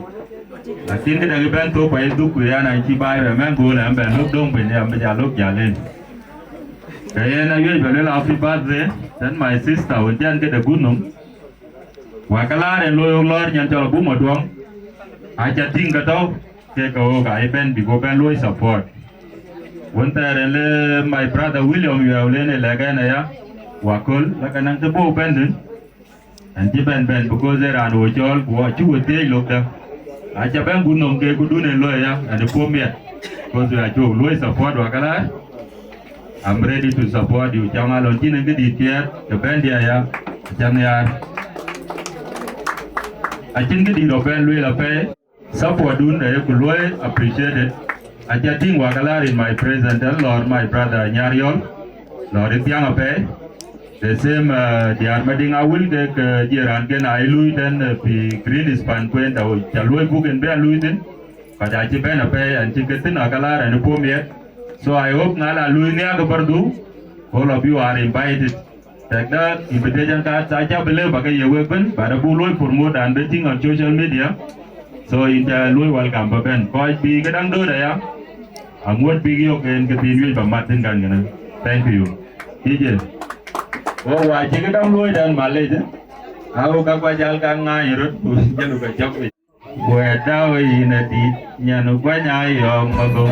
Lakin këdäŋ ë bɛ̈n thok pa ye dhuk, ku yan an cï baai bɛ mɛn gool ɛm bɛ̈n lok döŋ piny, ɛm bï ja lok jäl en. Ke yen awiëc bɛ luel happy birthday, tën my sister, wën cän këde gut nɔm. Wa ke laar en looi wok lɔɔr nyan cɔl Abuma Duɔŋ. Aca tïŋ ke tɔ̈u, ke ke wok aa ye bɛ̈n bï go bɛ̈n luɔi support. Wën thɛɛr en le my brother William Yuɛɛu len ë lɛ̈k ɛn aya, wa köl, la ke naŋ të bɔ̈ bɛ̈n thïn. Ɛn cï bɛ̈n bɛ̈n, because ee raan wo cɔɔl, ku acï we thiëëc lokdä. Aca bɛ̈n gut nɔm ke kudun en looi aya, ɛn ë puɔ̈u miɛt. Because we acuk luɔi support wa ke laar. I'm ready to support you. Cam alɔn cïn en këdït piɛth, ke bɛ̈n diɛ̈ aya, aca nhiaar. Acïn këdït rɔt bɛ̈n lueel apɛi. Support dun aye ku luɔi appreciated. Aca tïŋ wa ke laar in my present, ɛn lɔɔr my brother Nyariɔl. Lɔ̈ɔ̈r ë thiäŋ apɛi. The same, uh, diäär Madiŋ Awil kek, uh, jiëran ken aa ye luui tɛ̈n, uh, pï Greenspan kuen tɔ̈u ca luɔi buk en bï a luui thïn. Kɔc acï bɛ̈n apɛi, ɛn cï ke thïn aka laar ɛn ë puɔ̈u miɛt. So I hope ŋal a luui nhiaak ë bärdu, all of you are invited. Tɛ̈kdä invitation card acä bï lëu ba ke ye wek ëbën, but abuk luɔi promote an bï tïŋ on social media. So yïn ca luɔi welcome ba bɛ̈n. Kɔc bï këdäŋ dööt aya, aŋuɔ̈t bïk yök en ke thiin wiëc ba mat thïn kan kënë. Thank you. D J. Wok wa cï këdäŋ luɔi dɛn malec, eh? Awu ka kua jal ka ŋaany röt ku jël ka jɔk. Wɛ̈t dau yïn adït, nyan guany ayɔm mago.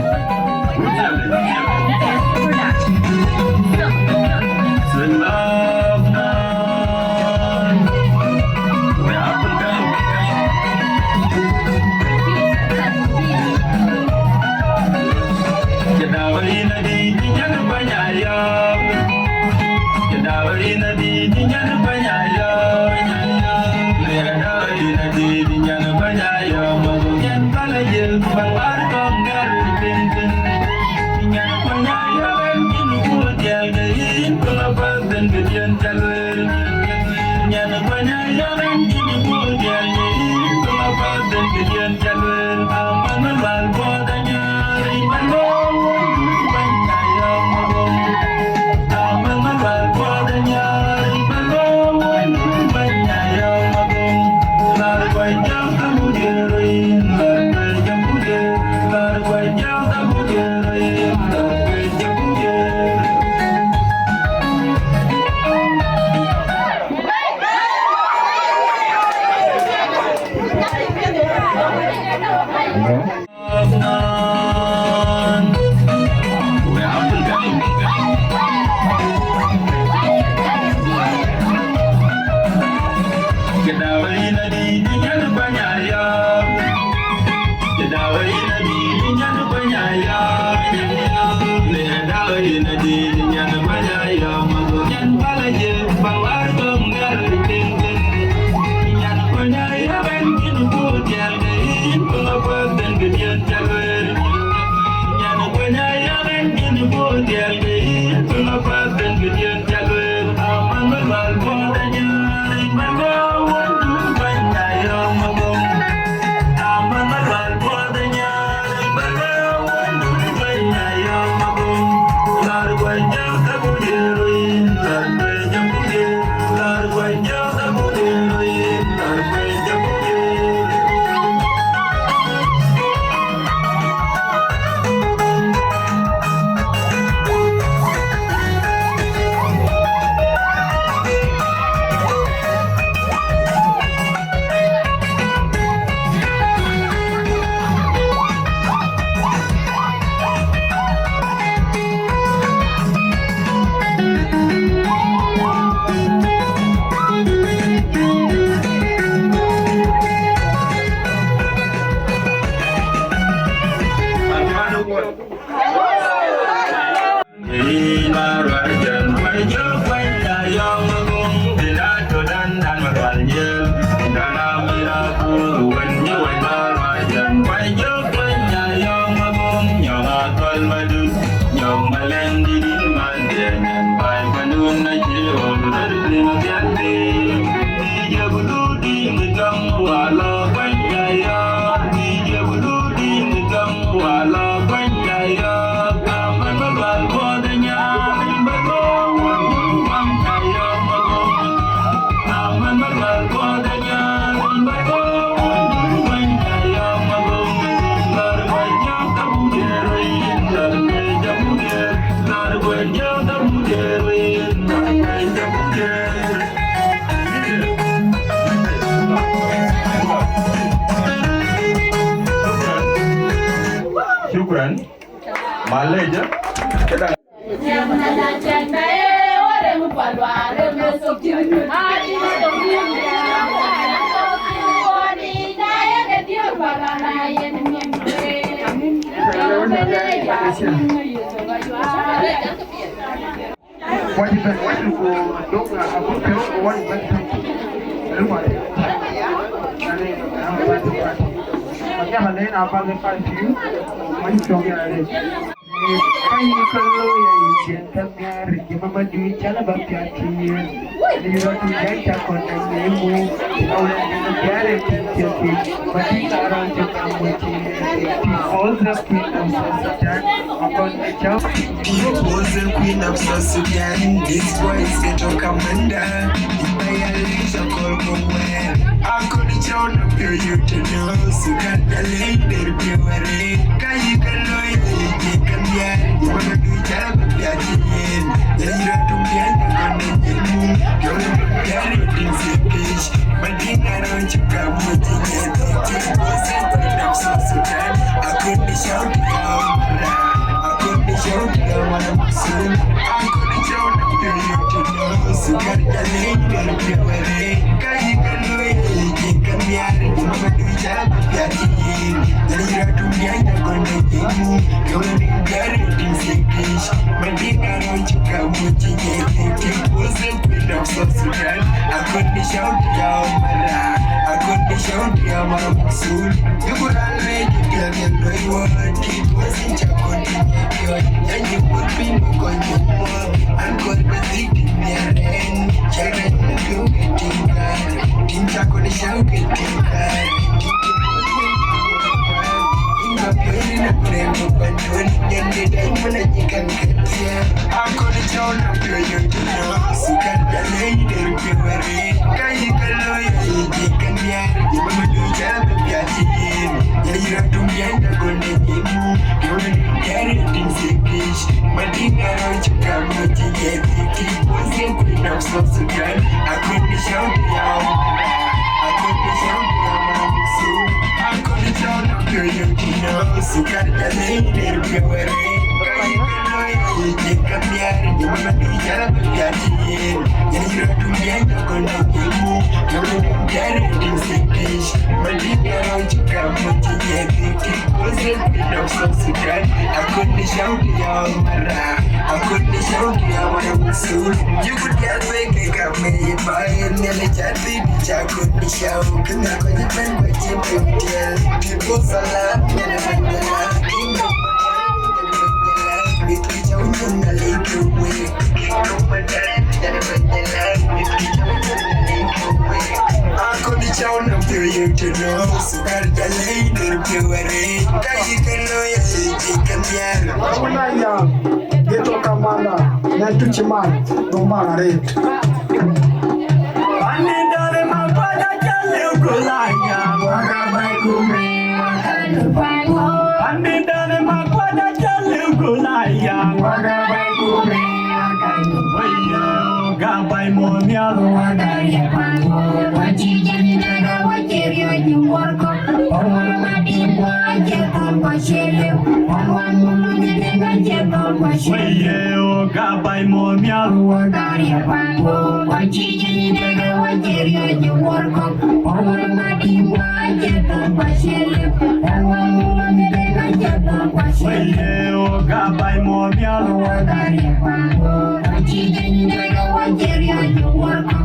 Shukran. Malej. Ka yï ka looi, ya yï cïn ka nhiaar, ye mama dï cä la ba piath cï yen. Yï rɔt tu jai cä kɔn na nyimu, awën dï na biaar ë piny thiɔ̈k piny, ma dï ka rɔt cï kam wec cï yen. She was the queen of South Sudan, akɔn na cä. She was the queen of South Sudan, this boy is ghetto commander. By a leash, I call for where? I could show no period to know, so got the lady, baby, where? Ka yï ka looi, yï cïn ka nhiaar, ye mama dï cä la ba piath cï yen. Ya yï rɔt tu jai cä kɔn na nyimu, yï rɔt tu jai ë piny thiɔ̈k piny, ma dï ka rɔt cï kam wec cï yen. She was the queen of South Sudan, I could be shouting out, I could be shouting out, I could be shouting out, so got the lady, baby, where? Ka yï ka looi, yï cïn ka nhiaar, ye mama dï cä la ba piath cï yen. Ya yï rɔt tu jai cä kɔn na nyimu, yï rɔt tu jai ë piny thiɔ̈k piny, ma dï ka rɔt cï kam wec cï yen. She was the queen of South Sudan, I could be shouting out, I could be shouting out, soon. You could already tell them no, you want it, wasn't your continuation. And you would be no going more. I'm going to be sitting there and children will be waiting there. Think I could shout it in there. Think you would be in a prayer, but don't get it. I'm gonna tell you to know, so got the lady, baby, where? Ka yï ka looi, yï cïn ka nhiaar, ye mama dï cä la ba piath cï yen. Ya yï rɔt tu jai cä kɔn na nyimu, yï rɔt tu jai ë piny thiɔ̈k piny, ma dï ka rɔt cï kam wec cï yen. She was the queen of South Sudan, I could be shouting out, I could be shouting out, so I could shout no period to know, so got the lady, baby, where? Ka yï ka looi, yï cïn ka nhiaar, ye mama dï cä la ba piath cï yen. Ya yï rɔt tu jai cä kɔn na nyimu, yï rɔt tu jai ë piny thiɔ̈k piny, ma dï ka rɔt cï kam wec cï yen. She was the queen of South Sudan, I could be shouting out, I could be shouting out, soon. You could get away, kick up me, if I am nearly chatting, I could be shouting, I could even wait till people fall out, never mind the love, kingdom. Akɔn cä wun nɔm piööc yök tënë, so kär jɔ lɛ̈i dor piɔ̈u arëët, ka yï kën looi athii cï kën nhiaar. Wun aya, ghetto commander, nɛn tuc cï man, dhöŋ bäŋ arëët. Anidane makwada chaleu kulaya, waka bai kumbe. Anidane makwada chaleu kulaya, waka bai kumbe. Wayo, gabai monial. Waka ye pango, wachi jani daga wachi rio jumorko. Pawal madimwa jeton kwa shele, pawal mulu jidinga jeton kwa shele. Wayo, gabai monial. Waka ye pango, wachi jani daga wachi rio jumorko. Pawal madimwa jeton kwa shele, pawal mulu jidinga jeton kwa shele. Wayo, gabai monial. Waka ye pango, wachi jani daga wachi rio jumorko.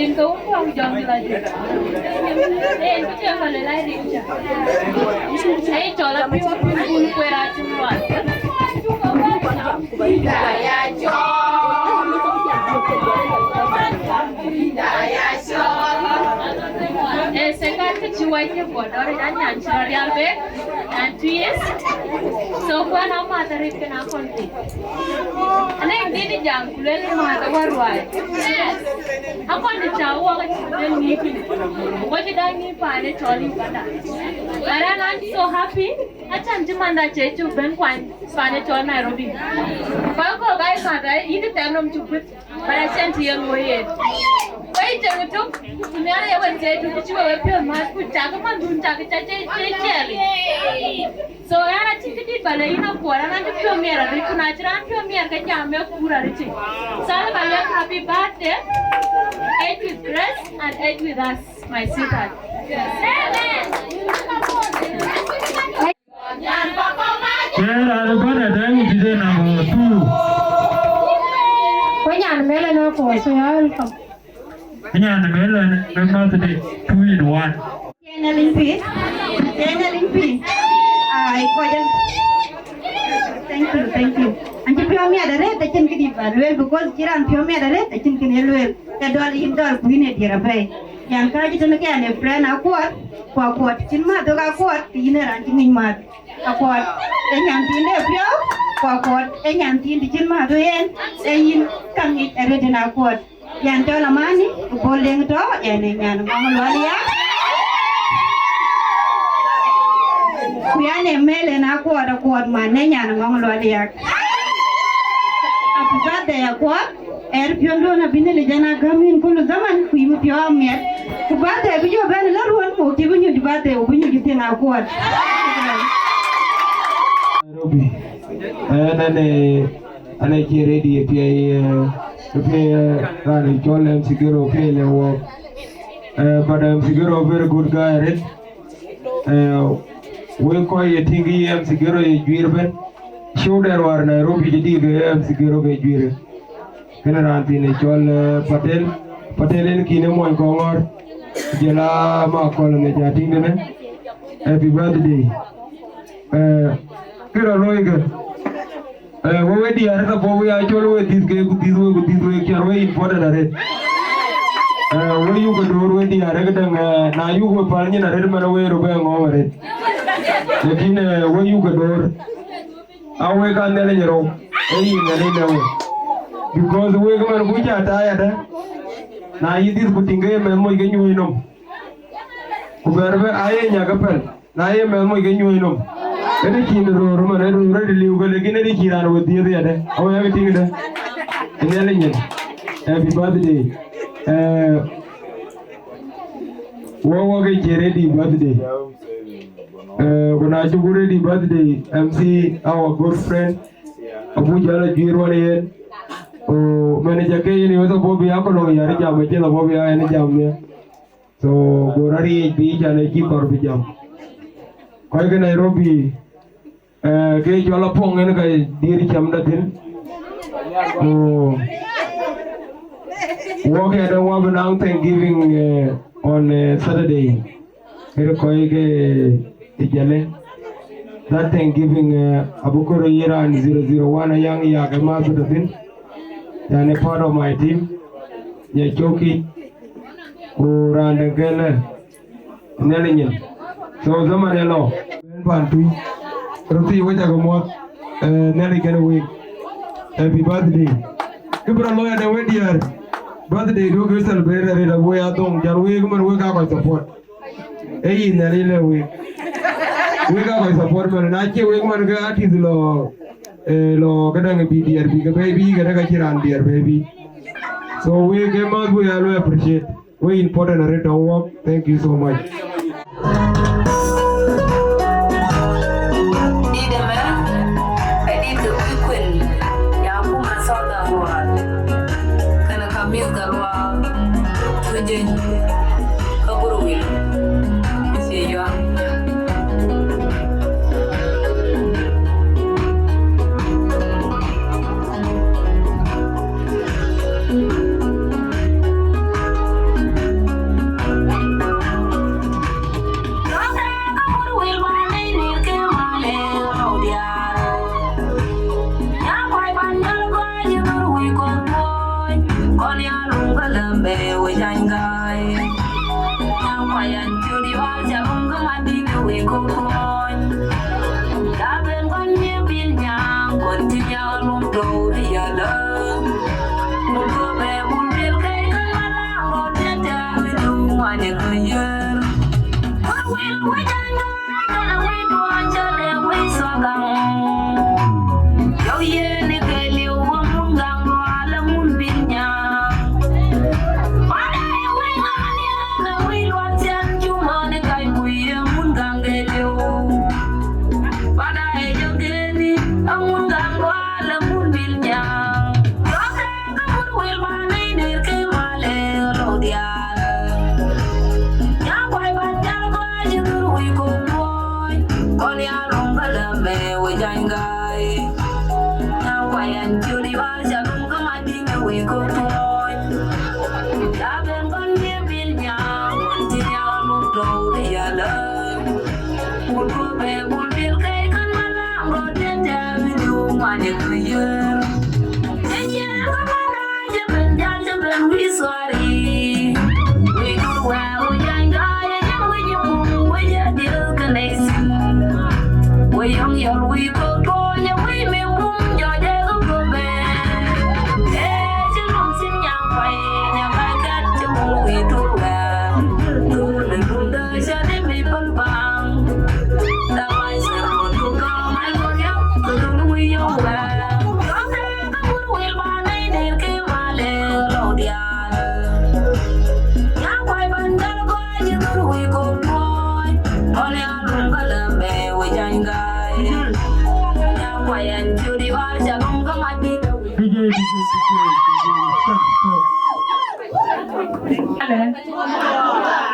Ke wun kuɔŋ jɔŋ dï la jël. Ee, ku tiɛŋ ka le la rin ca. Ee, cɔl a piu a piu kun kueer a cï lual. Ee, se ka ke cï wai ke bɔdɔr ya nyan cï rɔ rial be. And two years. So kuan a math arit kena kon. Anɛŋ dhil jam ku luel ë mäth awär ruai. Akɔn të ca wok acï ben ŋic piny. Wok cï dak ŋic paan ë cɔl Uganda. But I'm so happy. Acän cï manda cë cuk ben kuany paan ë cɔl Nairobi. Kɔc kɔ̈k aa mäth, yïn kë thɛɛr nɔm cuk bï. But acän të ye luɔi yen. Wek cï ŋic tök, ku Nhialic ë we thiëëc tök, cï we we piɔ̈ɔ̈th mäth, ku cak man dhun cak ca cë cë ciɛɛl. So, ɣɛn acïn këdït ba lɛ̈k yïn Akuɔt, ɣɛn acï piɔ̈u miɛt arëët, ku na cï raan piɔ̈u miɛt ke jam ë kuur arëët. So, ba lɛ̈k happy birthday, age with grace and age with us, my sweetheart. Amen. Ke raan bɛ̈n adɛ̈ŋ dït ë number two. Ku nyan mɛlë në kuɔth, so you're welcome. Nyan mɛlë në birthday two in one. Kenya Limpi. Kenya Limpi. Ai, koja. Thank you, thank you. An cï piɔ̈u miɛt arëët, acïn këdït ba lueel, because cï raan piɔ̈u miɛt arëët, acïn kën ye lueel. Ke dɔl yïn dɔl ku yïn ë diɛɛr apɛi. Yan ka cï tënë ke an ë friend Akuɔt, ku Akuɔt cïn mäth thok Akuɔt, ke yïn ë raan cï ŋic mäth. Akuɔt ë nyan thiin de piɔ̈u, ku Akuɔt ë nyan thiin të cïn mäth ë yen, ë yïn ka ŋic arëët tënë Akuɔt. Yɛn cɔl Amani, ku Bol Deŋ tɔ̈, yɛn ë nyan Ŋɔŋ Lual Yak. Ku yɛn ë mɛl ë Akuɔt, Akuɔt man ë nyan Ŋɔŋ Lual Yak. Happy birthday, Akuɔt. Ɣɛɛr piɔ̈nduɔ̈n abï Nhialic yen a gäm yïn kulu zaman, ku yïn bï piɔ̈u amiɛt. Ku birthday bï jɔ bɛ̈n ë la ruɔ̈n, ku cï bï nyuc birthday, ku bï nyuc thiëŋ Akuɔt. Nairobi. Ɣɛn, ɣɛn ë, ɣɛn ë cie ready ë piɛi, ë, ë piɛi, ë, raan ë cɔl M C Gero piɛi lë wɔɔk. Ë, but M C Gero very good guy arëët. Ë, wek kɔc ye tïŋ ke ye M C Gero ye juiir ëbɛ̈n. Show dɛn wäär Nairobi cï dïk ke M C Gero ke juiir. Kënë raan thiin ë cɔl, ë, Patel. Patel en kïn ë mony Kɔŋɔ̈ɔ̈r. Jɔl a Makɔl ë ŋic a tïŋ tënë. Happy birthday. Ë, kë rɔt looi kë. Ë, we, we diäär ka puɔ̈u ya cɔl we dhïth ke, ku dhïth we, ku dhïth we, cän we important arëët. Ë, we yuk ke door we diäär ke däŋ, ë, na yuk we päl nyin arëët man we röt bɛ ŋɔ̈ɔ̈m arëët. Lakin, ë, we yuk ke door. A wek a Nhialic rou, ee yïn Nhialic lëu. Because wek man ku ca taai adë, na yï dhïth ku tïŋ ke ye mɛnh moc ke nyuööc nɔm. Ku bɛ̈ɛ̈r bë aye nyak ëpɛ̈l, na ye mɛnh moc ke nyuööc nɔm. Ënë cïn röör man, ë röör ë liu ke, lakin ënë cïn raan we dhiëëth yadë, awe yak tïŋ dë. Ë Nhialic nyin. Happy birthday. Eh, wɔ wɔ ke cie ready birthday. Eh, ku na cuk ready birthday, M C, our good friend, abuk jɔl a juiir wän yen. Ku manager ke yen, yöth abɔ̈ bï ya kɔlɔŋ yär jam, acïn abɔ̈ bï ya yen jam nhial. So, go rɔt riëëc bï can ë cï kɔɔr bï jam. Kɔc ke Nairobi, eh, ke cɔl apuɔŋ en ka diëër cämda thïn. Ku wɔ ke dɛ̈ wɔ bï naŋ Thanksgiving, eh, on, eh, Saturday. Kërë kɔc ke ë Jalle. That Thanksgiving, eh, abï kɔɔr yï raan zero zero one Ayaŋ Yak ë math tɔ̈ thïn. Yan ë part of my team. Nya cökï. Ku raan dɛ̈ kɛ̈lë. Nhialic nyin. So, zaman ë lɔ. Bɛ̈n pan tui. Röt thii wec akë muɔ̈th. Eh, Nhialic kenë week. Happy birthday. Kë bï rɔt looi adë we diäär. Birthday duɔ̈kkë celebrate arëët, ago ya dhoŋ, can week man wek aa kɔc support. Ee yïn Nhialic lëu week. Wek aa kɔc support man, na cie wek man ke artist lɔ, eh, lɔ këdäŋ bï diɛɛr bï ke bɛ̈ɛ̈i bï, këdäŋ acïn raan diɛɛr bɛ̈ɛ̈i bï. So wek ke math wek aa luɔi appreciate. We important arëët tɔ̈ wɔk. Thank you so much. Dït ëmɛn, adït ke kuc kuën, ya akuma South Sudan. Kënë ka mïth ka luaak, ku jëny, ka buru wil, cie yuaŋ.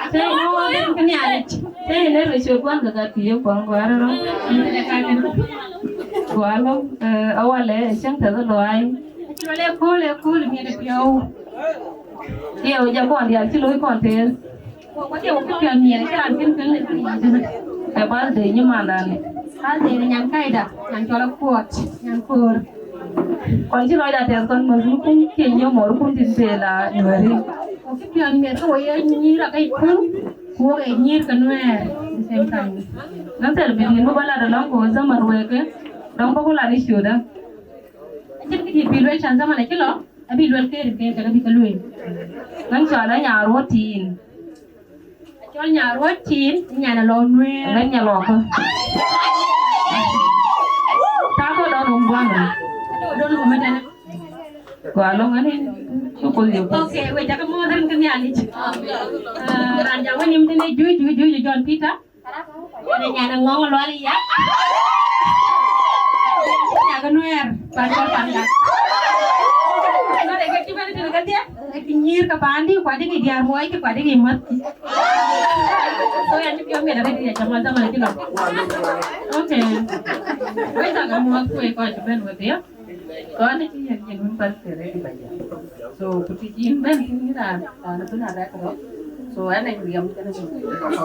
Tëë në wä ben kë Nhialic, tëë në röt cök guan ke gat kë yök kuɔn guar rɔ. Guar lɔ, eh, awalɛ cäŋ tɛth luai. Cï lɔ le kööl, e kööl miɛt piɔ̈u. Ye, ja kɔn dial cï looi kɔn tëë. Ku, ku, ku, ku piɔ̈n miɛt cï raan kën kën le. Ë birthday nyimandan. Birthday në nyan kaida, nyan cɔl Akuɔt, nyan koor. Kɔn cï lɔcda tɛth kɔn mɔ̈th kun ke nyom mɔr kun tin bela nuɛri. Ku kë piɔ̈n miɛt ke wo ye nyïïr akai kun, ku wo ye nyïïr ke nuɛɛr the same time. Nɔn thɛl bï diɛn bï bä lat alɔŋ ku zaman weke, dɔŋ bä ku lat ë ciötdä. Acïn kë dït bï lueel can zaman acï lɔ, abï lueel ke rin ke kek abï ke lueel. Nɔn cɔl anya ruɔ̈t thiin. Acɔl nyan ruɔ̈t thiin, nyan alɔ nuëër. Ëmën nya lɔɔkä. Taku dɔn rum guaŋ. Adu dɔn rum ëtɛ̈në. Gua lɔŋ ani, cukul yök. Okay, we cakë mɔ̈ɔ̈th rin ke Nhialic. Ah, raan jam wä nyim tënë juëc, juëc, juëc, John Peter. Ënë nyan aŋɔŋ lual ya. Nyan ke nuëër, pan kɔ̈k pan dak. Ënë ke cï bɛ̈n tënë kedhie. Ë kë nyïïr ke paandï, ku adï kë diäär muɔɔc, ku adï kë mäth. So, yɛn cï piɔ̈u miɛt arëët, ya jam zaman cï lɔ. Okay. Wek cak amuɔ̈th ku ë kɔc cï bɛ̈n wedhie. Kɔn cï yɛn yen wun pan kë rëëc ba jam. So, ku të cï yïn bɛ̈n thïn yïn raan, raan ëbën arɛk rɔt. So, ɛn ë riɛm kënë, so,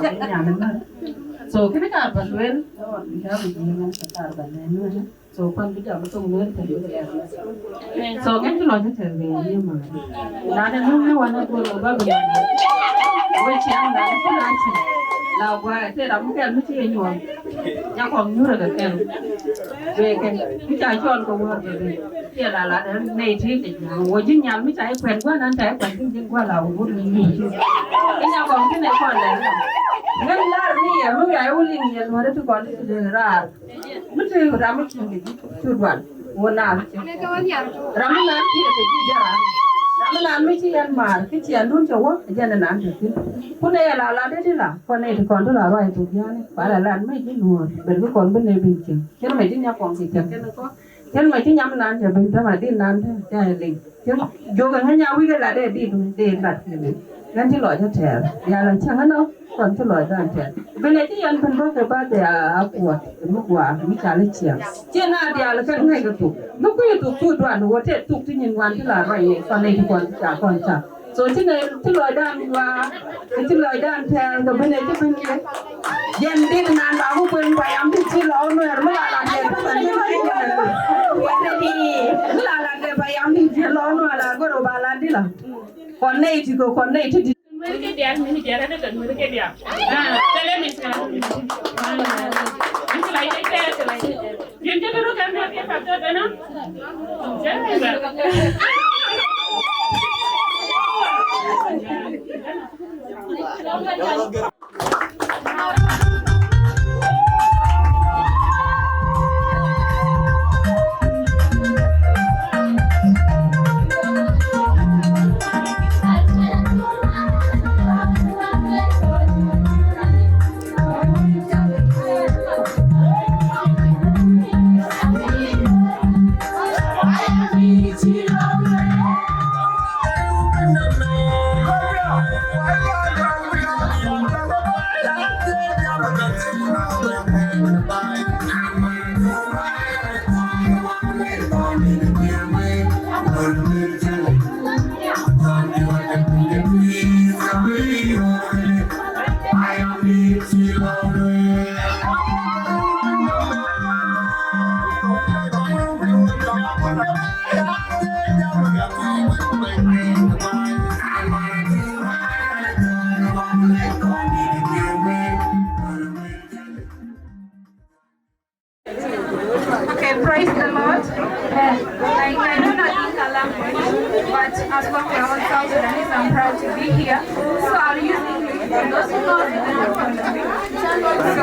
kɔc nyan ëmën. So, kënë kaar ba lueel, ya bï yïn ŋɛn kaar ba lɛ̈k ëmën. So, pan bï jam thoŋ Nuɛ̈r tɛ̈ bï ya. So, kën cï lɔ cï tɛ̈ bï ya ye man. Na de nu ne wan a goro ba bï ya. We ciɛŋ na ne kun a cï. La gua te ram kɛl mi cï ye nyuɔl. Nya kɔŋ nyuur ke kɛl. We kɛ. Mi ca cɔl ke wär ke bï. Cie la la de ne ti ke jam. Wo jin nyal mi ca ye kuɛn gua nan ta ye kuɛn tin jin gua la wo guru ni. Nya kɔŋ tin e kɔn le. Ngan lar ni ye mi ya ye wuliŋ ye Nuɛ̈r ti kɔn ti de rar. Mi të ram mi cïn kë cï duan, wo naan cï. Ram mi naan cï kë cï jɔt raan. Ram mi naan mi cï yɛn maar, kë cï yɛn dun cï wä, jɛn ë naan të thïn. Ku ne yɛ la la de dï la, ku ne të kɔn dï la ruai të jiani, ku ala lan mi cï nuɔɔr, ben kë kɔn bï ne bin cïn. Cïn mi cï nya kɔn kë cïn kën kɔ. Cïn mi cï nyam naan cï bin tëma dï naan të cä ë liŋ. Cïn jök ë ŋäny a wïc ë la de dï dun, de lat kë liŋ. Ɣɛn cï lɔc ëtɛ̈ɛ̈r, ya la cäŋ ënɔ. Kɔn cï lɔc dan tɛ̈n. Bï le cï yɛn bïn bɔ̈ ke bäth ya Akuɔt, mi guaar, mi cal ë ciɛɛŋ. Cïn na diaal kën ŋäc ke thuk. Mi kuc thuk cu duan, wo te thuk cï nyin wan cï la ruai ye, kɔn ë cï kɔn cï ca kɔn cak. So cï ne, cï lɔc dan guaar, cï lɔc dan tɛ̈ɛ̈n, ke bïn ë cï bïn ye. Jɛn dit nan ba ku kueŋ payam dit cï lɔ Nuɛ̈r, mi la la de payam dit cï lɔ Nuɛ̈r, la goro ba la dï la. Kɔn ne cï ko, kɔn ne cï dit. Nuer ke diaal, min diaal, ada ke nuer ke diaal. Ah, tele mi sa. Ah, ini lah ini ke, ini lah ini ke. Dia jadi ru kan dia pakai tu, dan Okay, praise the Lord. Uh, I, I don't know Dinka language, but as long as we're all South Sudanese, I'm proud to be here. So I'll use English for those who know the language. So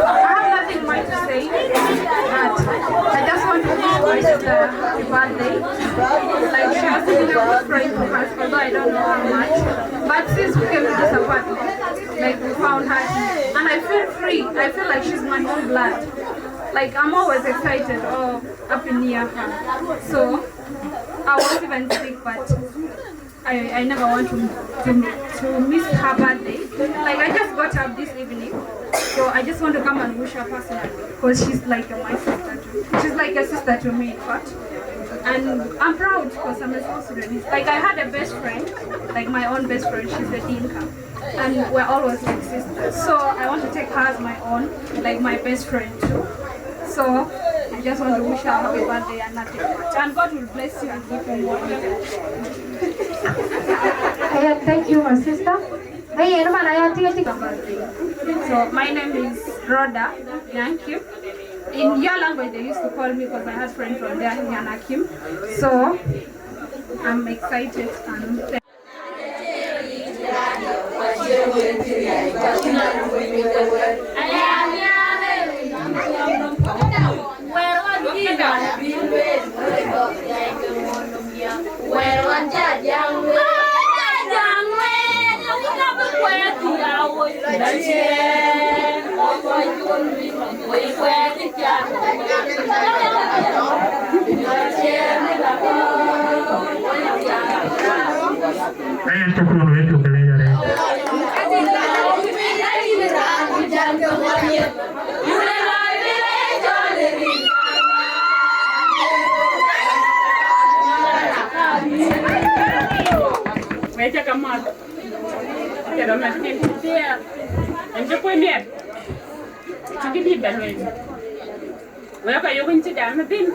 I have nothing much to say, but I just want to wish my sister happy birthday. Like, she has been a good friend for us, although I don't know her much. But since we came to this apartment, like, we found her here. And I feel free. I feel like she's my own blood. Like, I'm always excited or happy near her. So I was even sick, but I, I never want to, to, to miss her birthday. Like, I just got up this evening, so I just want to come and wish her personally, because she's like my sister too. She's like a sister to me, in fact. And I'm proud because I'm a South Sudanese. Like, I had a best friend, like, my own best friend, she's a Dinka. And we're always like sisters. So I want to take her as my own, like, my best friend too. So I just want to wish her happy birthday and nothing much. And God will bless you and give you more. Yeah, thank you, my sister. Hey, yeah, man, I want to take a birthday. So my name is Rhoda Nyankim. In your language, they used to call me, because I had friends from there, Nyanakim. So I'm excited and Aya, shukran, wetu kale yare. Wecha kamat. Kero na tin tia. Anje kwe mier. Tiki di balwe. Wek ayök yïn cï jam ëbën,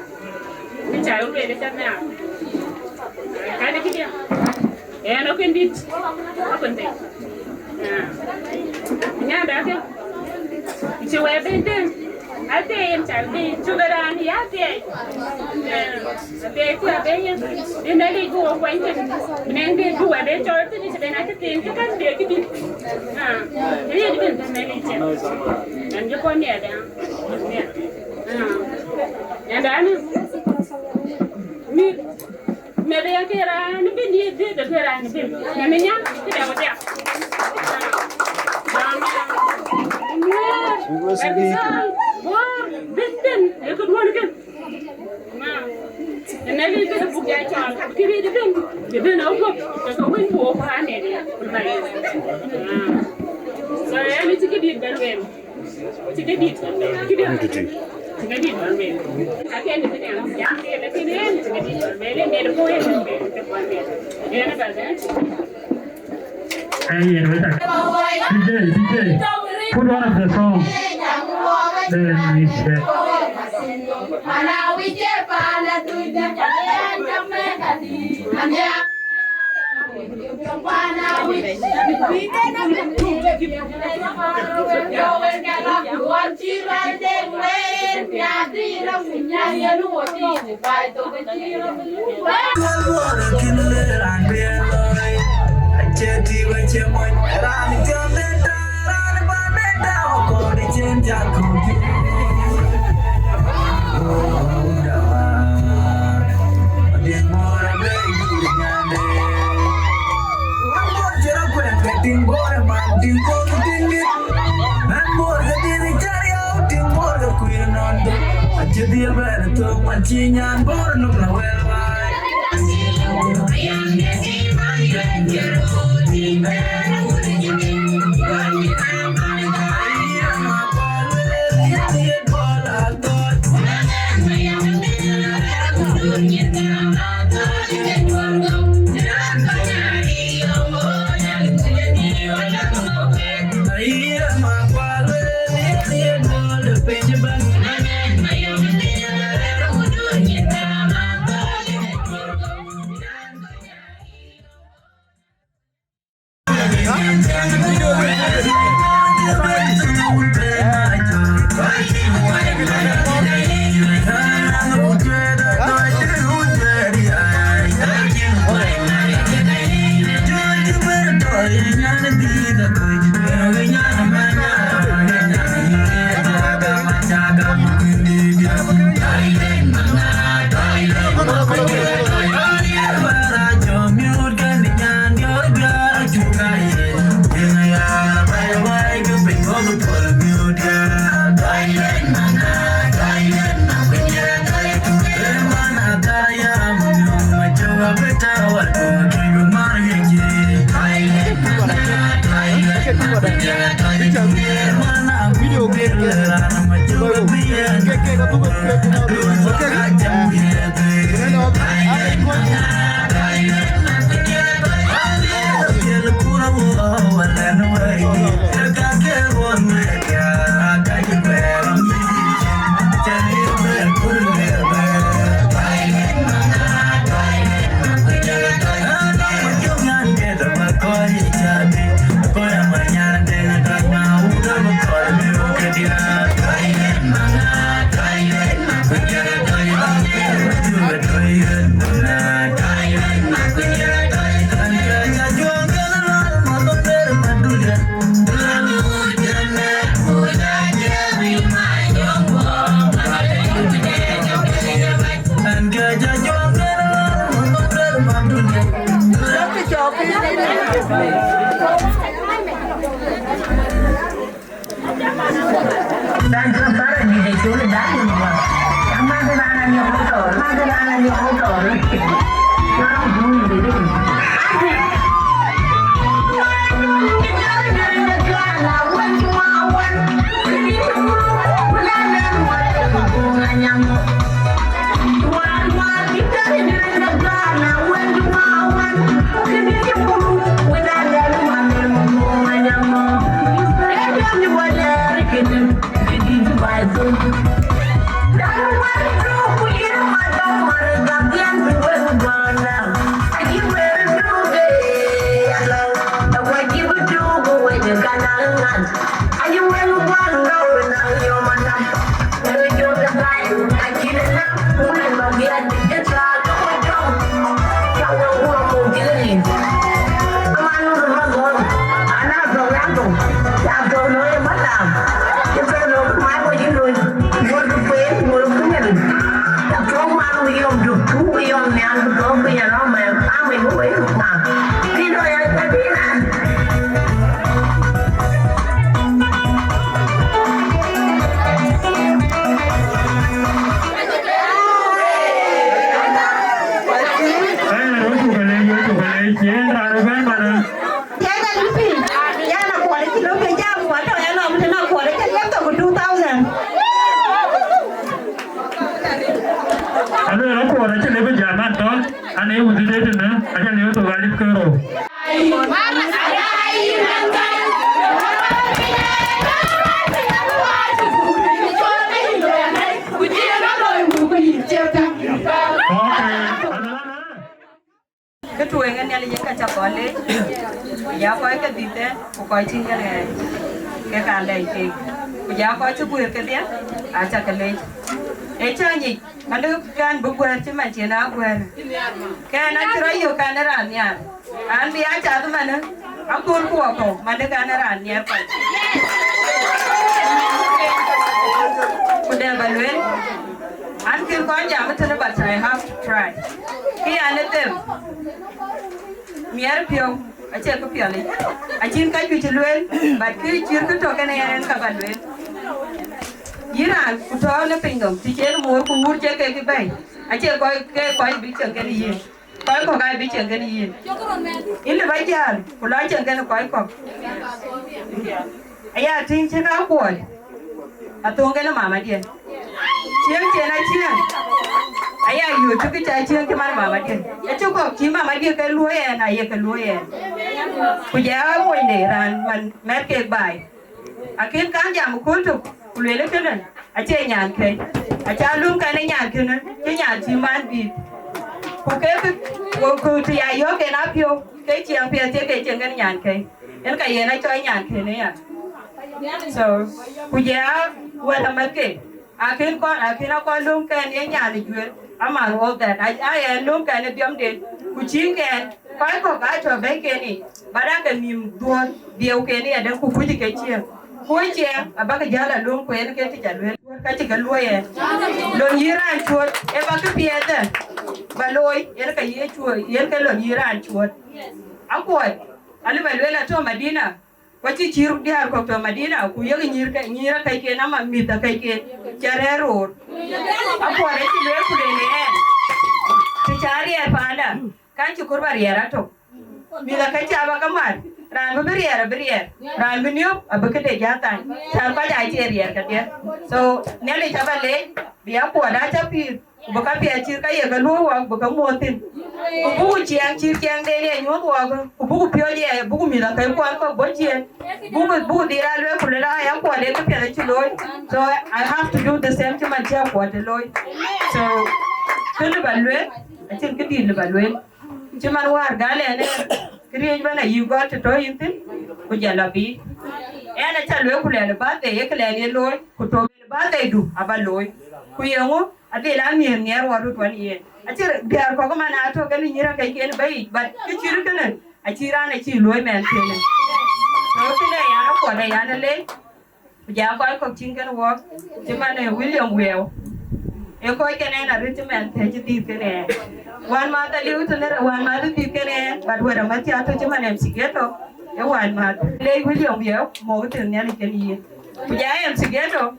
bï cä lueel ë cä nhiaar. Kɛ̈në këdiɛ̈, ɣɛn ë kën dït, akën thëi. Nyanda ke, cï wɛ̈ɛ̈r ben dëŋ, athiɛɛi yen cä bï cuk ë raan ya athiɛɛi. Athiɛɛi ku abë yen, bï Nhialic bï wo kuany thïn, bï nɛŋ dït bï wɛ̈ɛ̈r ben cɔɔl thïn, cï ben acï thiin cï kɛ̈n bï këdït. Riëëc bï Nhialic cïn, ɛn jɔ kɔn nhiɛɛr dɛ̈. Nyanda ni mi, mi de ya ke raan bin ye de de ke raan bin. Na mi nya ke da wada. Bor bin den e ko duan ken. Na ni de bu ya cha ke de den. De den o ko ko win bu ko ane de. So ya ni ti ke di ben ben. Thank you. Hey, yeah, wait a- D J, D J, put one of the song. Then we share. Aluel akuɔɔr acï lëu bï jam an tɔ̈, an ee wudït ëtënë, acä lëu thok alip ke rou. Kë tueŋ ë Nhialic yen ka ca kɔn leec, ku ja kɔc ke dhïth ë, ku kɔc tïŋ ke rɛɛc, ke ka lɛc keek, ku ja kɔc cï guëër kedhie, aca ke leec. Ë cä nyic, man de kɛn bï guëër cï man cïn aa guëër. Kɛn acï rɔt yök kɛn ë raan nhiaar. An bï aa cath manë, akööl ku wakɔ̈u, man de kɛn ë raan nhiaar kɔc. Ku dɛ bä lueel, an kïn kɔn jam ëtënë, but I have to try. Kë yan ë them, miɛr piɔ̈u, acie kë piɔlic. Acïn ka juëc lueel, but kë cïr kë tɔ̈ kɛn ë yɛn en ka bä lueel. Yïn raan ku tɔ̈ në piny nɔm, të cïn muɔ̈r ku wuur cie kek bɛ̈i, acie kɔc ke kɔc bï cieŋ kɛn yïn. Kɔc kɔ̈k aa bï cieŋ kɛn yïn. Yïn lë bä jäl, ku lɔ cieŋ kɛn kɔc kɔ̈k. Aya tïŋ cïn akuɔɔc, athöŋ kɛn mamadiɛn. Cieŋ cien acieŋ, aya yööc cï kë ca cieŋ cï man mamadiɛn. Acï kɔ̈k cï mamadiɛn ke luöi ɛn, aye ke luöi ɛn. Ku jɛ aa monyde raan man mɛt kek baai. Akïn kaŋ jam ë kööl tök, ku lueel kënë, acie nyankëi. Aca lum kɛn ë nyan kënë, cï nyan cï man bïth. Ku ke, ku, ku të ya yɔ̈ɔ̈k en apiɔ̈u, ke ciɛɛŋ piɛth thiek ke cieŋ kɛn nyankëi. Yen ka yen acɔl nyankënë ya. So, ku jɛ aa wɛ̈t amäthke, akïn kɔn, akïn akɔn lum kɛn ye nyan ë juël, aman all that. A, a yɛn lum kɛn ë biɔmden, ku cïn kɛn, kɔc kɔ̈k aa tɔ̈ bɛ̈iken yic, bä dak ke nïïm dhuɔ̈ɔ̈r dhiëëuken yic adɛ̈, ku kuc ke cieŋ. Ku cieŋ abäkï jäl alöŋ, ku en ke tïc alueel, ka cï ke luɔ̈i ɛn. Lon yï raan cuöt, ee bä kë piɛth ë bä looi, yen ke ye cuöt, yen ke lon yï raan cuöt. Akuɔc, alë bä lueel atɔ̈ Madina, ku acï cïïr diäär kɔ̈k tɔ̈ Madina, ku yek nyïïr ke, nyïïr akɛcken ama mïth akɛcken, cä rɛ̈ɛ̈r roor. Akuɔc acï lueel ku lueel ë ɛn, të cä riɛɛr paanda, kan cï kɔɔr bä riɛɛr atök. Mïth akëc ca bä ke mat, raan bï bï riɛɛr abï riɛɛr, raan bï niöp abï këde jä thany, cän kɔc aa cie riɛɛr kedhie. So, Nhialic abä leec, bï akuɔɔt aa cä pïïr, ku bï ka piɛth cït ka ye ke luöi wɔɔk bï ke muɔɔth thïn. Ku buku ciɛɛŋ cït ciɛɛŋden ye nyuɔ̈th wɔɔk, ku buku piööc ye, buku mïth akëc kuɔn kɔ̈k bɔ̈ ciëën, buku, buku dhil aa lueel ku lueel aa ya kuɔɔt ee këpiɛth acï looi. So, I have to do the same cï man cï akuɔɔt ë looi. So, kë lë bä lueel, acïn këdït lë bä lueel. Cï man wäär gal ɛn ë këriëëc bɛ̈n ayï gɔl të tɔ̈ yïn thïn, ku jɔl lɔ biic. Ɛn acä lueel ku lɛɛl ë birthday, ye kë lɛɛl ye looi, ku tɔ̈ birthday du abä looi. Ku yeŋö adhil aa miëër nhiɛɛr wɔ röt wän yen. Acï diäär kɔ̈k man aa tök kɛn nyïïr akɛcken bä yic, but kë cït kënë acï raan acï luöi mɛn kënë. So kënë yan akuɔt ë yan ë leec. Ku ja kɔc kɔ̈k cïn kën wɔɔk, cï man ë William Wiɛɛu. Ee kɔc kɛn ɛn arëët cï mɛn thëëc cï dhiëth kën ɛn. Wään mäth aliu tënë rɛ, wään mäth dhiëth kën ɛn, but wɛ̈t amäth cä tɔ̈ cï man M C Ghetto, ee wään mäth. Leec William Wiɛɛu, mɔ̈k thil Nhialic kën yïn. Ku ja M C Ghetto,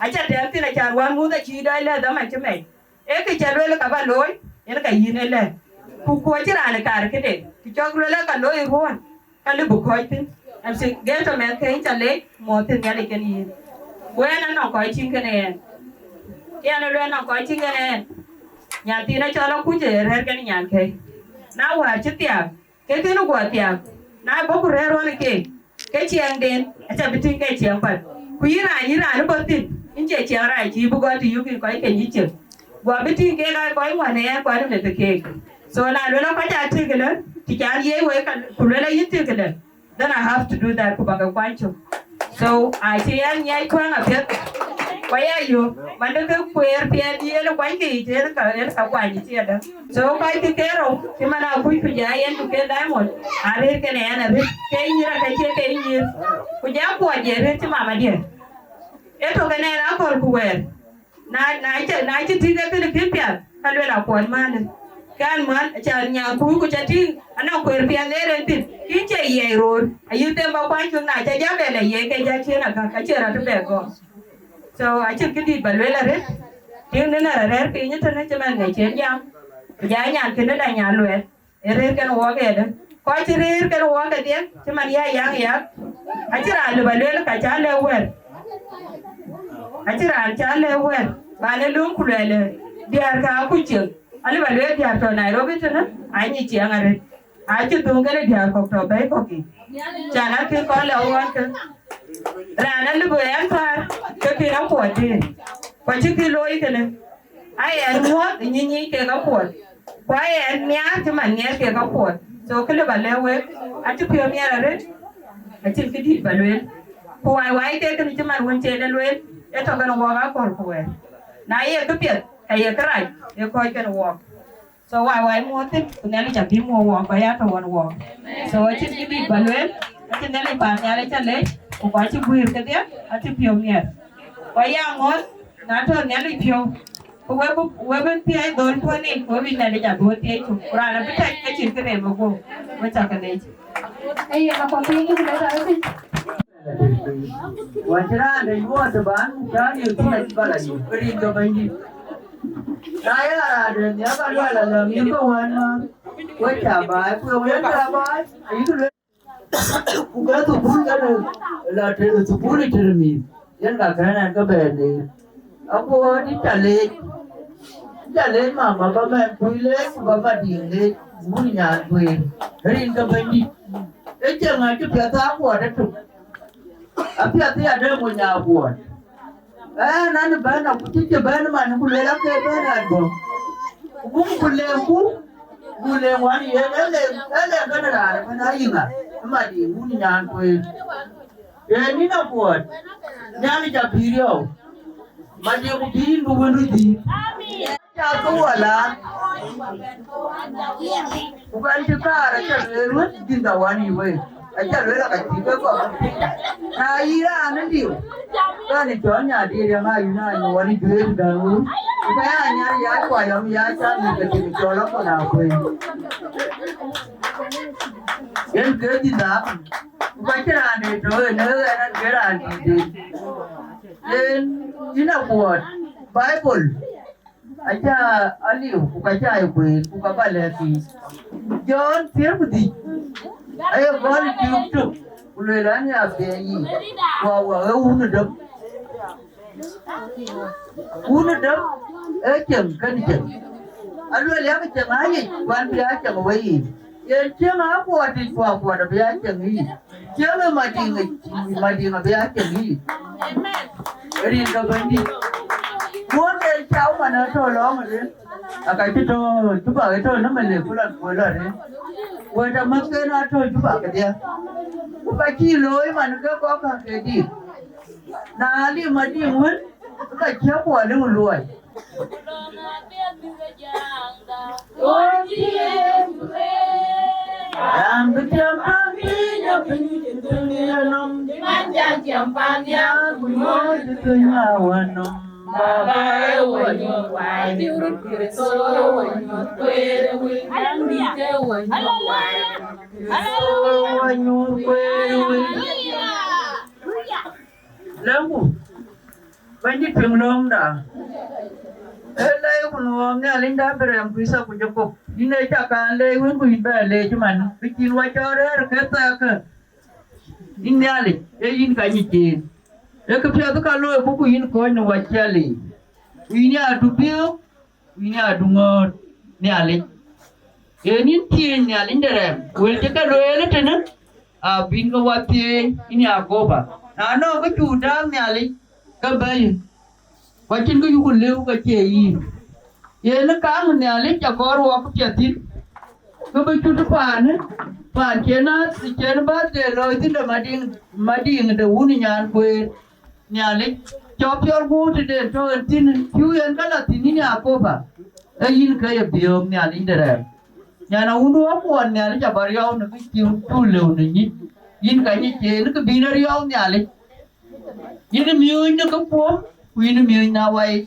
acä tɛ̈ɛ̈m thïn acan wään muth acï dɔc lɛ̈th dhaman cï mɛc. Ee kë cä lueel ka bä looi, yen ka yïn ë lɛ̈k. Ku kuɔc cï raan ë kaar këde, kë cɔk lueel ka looi ruɔ̈ɔ̈n, ka lëu bï kɔc thïn. M C Ghetto mɛnhkëi ca leec, mɔ̈ɔ̈th thïn Nhialic kën yïn. Ku ɛn anɔŋ kɔc cïn kën ɛn. Yɛn ë lueel anɔŋ kɔc cïn kën ɛn. Nyan thiin acɔl Akuc ë rɛ̈ɛ̈r kën nyankëi. Na wäär cï thiaak, ke kën guɔ thiaak, na bɔ̈ ku rɛ̈ɛ̈r ɣɔn ë keek, ke ciɛɛŋden acä bï tïŋ ke ciɛɛŋ path. Ku yïn raan, yïn raan ë bɔ̈ thïn, yïn cie ciɛɛŋ rac cï bï gɔl të yök yïn kɔc ke yï ciëŋ. Guɔ bï tïŋ keek aa kɔc ŋuan ë ɛn kɔc ë meth ë keek. So na luel akɔc aa tëëk ëlë, të can yiëë wei ka, ku luel ayï tëëk ëlë, then I have to do that, ku bä ke kuany cök. So acï ɛn nyiɛc kuɛ̈ŋ apiɛth. Ku aya yök, man de ke kueer piɛth yen ë kuany ke yic, yen ka, yen ka kuany ë ciɛɛdë. So kɔc kë ke rou, cï man Akuc ku ja yen ku ke Diamond, arëër kën ɛn arëët, ke nyïïr ake cie ke nyïïr. Ku ja kuɔc ye rëët cï mamadiɛ̈. Ee tök kën ɛn akɔ̈l ku wɛɛr. Na, na cï, na cï tïŋ ke kënë kën piath, ka luel akuɔc määnë. Ke an män, acan nyaŋ kuc ku ca tïŋ, anɔŋ kueer piɛth ler en thïn, kën cie yiɛc roor, ayï them bä kuany cök na ca ja bɛ lɛ yiɛc ke ja ciën agäk, acie rɔt bɛ gɔ̈k. So acïn këdït bä lueel arëët, tiŋ nïn arɛ̈ɛ̈r piny ëtënë cï man ŋic cïn jam, ku ja nyan kënë da nyan luɛɛl, ë rëër kën wɔɔk ëdë. Kɔc cï rëër kën wɔɔk kedhie, cï man ya yaŋ yak, acï raan lë bä lueel ka ca lɛ̈k wɛ̈ɛ̈r, acï raan ca lɛ̈k wɛ̈ɛ̈r, bän ë löŋ ku luɛɛl ë diäär ka Akuc ciëŋ, alë bä lueel diäär tɔ̈ Nairobi tënë, anyic ciɛɛŋ arëët. Acï dhöŋ kën ë diäär kɔ̈k tɔ̈ bɛ̈i kɔ̈k yiic, can akïn kɔn lɛ ɣɔn ke. Raan alëbë ɛn päär, ke kën akuɔt dëër, ku acï kï looi kënë. Aa ɛn muɔ̈ɔ̈th ë nyinyic kek akuɔt, Ku aye nhiaar cï man nhiɛɛr kek apuɔth. So, kë lëu ba lɛ̈k wek, acï piɔ̈u miɛt arëët, acïn kë dït ba lueel. Ku wai wai ke kënë cï man wën cen e lueel, ee tɔ̈ kën wɔɔk akɔ̈l ku wɛɛr. Na ye këpiɛth, ka ye kërac, ee kɔc kën wɔɔk. So, wai wai muɔ̈th thïn, ku Nhialic abï muɔ̈th wɔɔk, ba ya tɔ̈ ɣɔn wɔɔk. So, acïn kë dït ba lueel, acïn Nhialic paan nhial ca leec, ku kɔc cï guiir kedhie, acï piɔ̈u miɛt. Ku ya muɔ̈th, na tɔ̈ Nhialic piɔ̈u, ku we bï, we bï thiëëc dhöl puɔ̈ni, ku we bï Nhialic abï we thiëëc cök. Ku raan abï tɛ̈c ke cïn kë rem ë guöp, we cä ke leec. Ee yen, akuɔth piny, ku lɛ̈k arëët. Wën cï raan de yuɔɔth ë ban, cä liu thïn acï bä la yök, ke rin ke Bɛ̈nydït. Na ya raan de nhiaar ka luɛl alɔ, yïn ke wään määth, we cä baai, ku ye wën cä baai, ayï luel. Ku ke thukul kënë, la të thukul ë tëde mïth, yen ka kɛ̈n ɛn ke bɛ̈ɛ̈r leec. Aguɔ dï ca leec, ca leec mama, ba mɛn kuc leec, ku ba Madiŋ leec, wun nyan kueer, rin ke Bɛ̈nydït. Ë cieŋ acï piɛth aa kuɔt ëtök. Apiɛth ya dɛ̈ mony aa kuɔt. Ɛn, an bɛ̈n, aku cï cï bɛ̈n man, ku luel ake bɛ̈n an bɔ̈. Ku buk ku leŋku, ku leŋ wän yen, e leŋ, e leŋ kën raan ëbɛ̈n ayï ŋa, ë Madiŋ wun nyan kueer. Ee nïn akuɔt, Nhialic abï riɔu. Madiŋ ku bï yïn bï wëndu dhïïr. Ca ke wala. Ku kan cï kaar aca lueel wën, dïn da wan yï wei. Aca lueel aka cï ke kɔk. Na yï raan ë liu, kan ë cɔl nya dï riɛm ayï na yï wan yï juëër da wun. Ku ka ya nyar ya kua yɔm ya ca mi ke tim cɔl akɔn akuëny. Yen ke dïn da. Ku ka cï raan de tɔ̈ ënë ɣɛn an ke raan dït de. Yen yïn akuɔt Baibul. Aca aliu, ku ka ca ye kueer, ku ka ba lɛ̈k piny. Jɔn thiëër ku dhïc, aye gɔl ë cuk tök, ku lueel an, ya bɛ yic, ku awä ë wun ë döm. Wun ë döm ee cieŋ kën cieŋ. Alueel yak cieŋ aa yic, ku an bï aa cieŋ ë weyiic. Yen cieŋ aa kuɔɔt yic, ku akuɔɔt abï aa cieŋ yic. Cieŋ ë Madiŋ, Madiŋ abï aa cieŋ yic. Rin ke Bɛ̈nydït. Wun den cau man ë tɔ̈ lɔ̈ɔ̈m rin. Aka cï tɔ̈ Juba, ë tɔ̈ në Malek, ku lɔ, ku lɔ rin. Wët amäthken aa tɔ̈ Juba kedhie. Ku ka cï looi man ke kɔ̈k ka ke dït. Na lim Madiŋ wën, ka cï kuɔɔt liu luɔi. Lëŋku, Bɛ̈nydït piŋ lööŋda. Ee lɛc ku nuɔɔm Nhialic da Abraham ku Yithak ku Jakop. Yïn ee ca kan leec wën ku yïn bɛ leec man, bï cïn wa cɔɔr rɛ̈ɛ̈r ke thɛɛkë. Yïn Nhialic, ee yïn ka nyic en. Ee këpiɛth ka looi ku, ku yïn kɔ̈ɔ̈c në waciɛlic. Ku yïn ya du biöök, ku yïn ya du ŋööt Nhialic. Yen yïn thiëëc Nhialic de rɛɛm, wël cï ke lueel ëtënë, abïn ke wa thiëëc yïn Yakoba. Na nɔŋ kë cuk dääk Nhialic, ke bɛ̈i, ku acïn kë yuku lëu ke cie yïn. Yen ë kaŋ Nhialic akɔɔr wɔ këpiɛth thïn, ke bï cut paanë, paan cïn a, cïn bäth de looi thïn de Madiŋ, Madiŋ de wun nyan kueer. Nhialic, cɔk piɔl guur tëde tɔ̈ en thïn, cï yen ke la thïn yïn Yakoba, ee yïn ke ye biöök Nhialic de rɛɛm. Nyan awundu akuɔn Nhialic abä riɔu në kë cï tu lëu në nyic, yïn ka nyic en kë bïn riɔu Nhialic. Yïn miööc në kë kuɔm, ku yïn miööc na wai.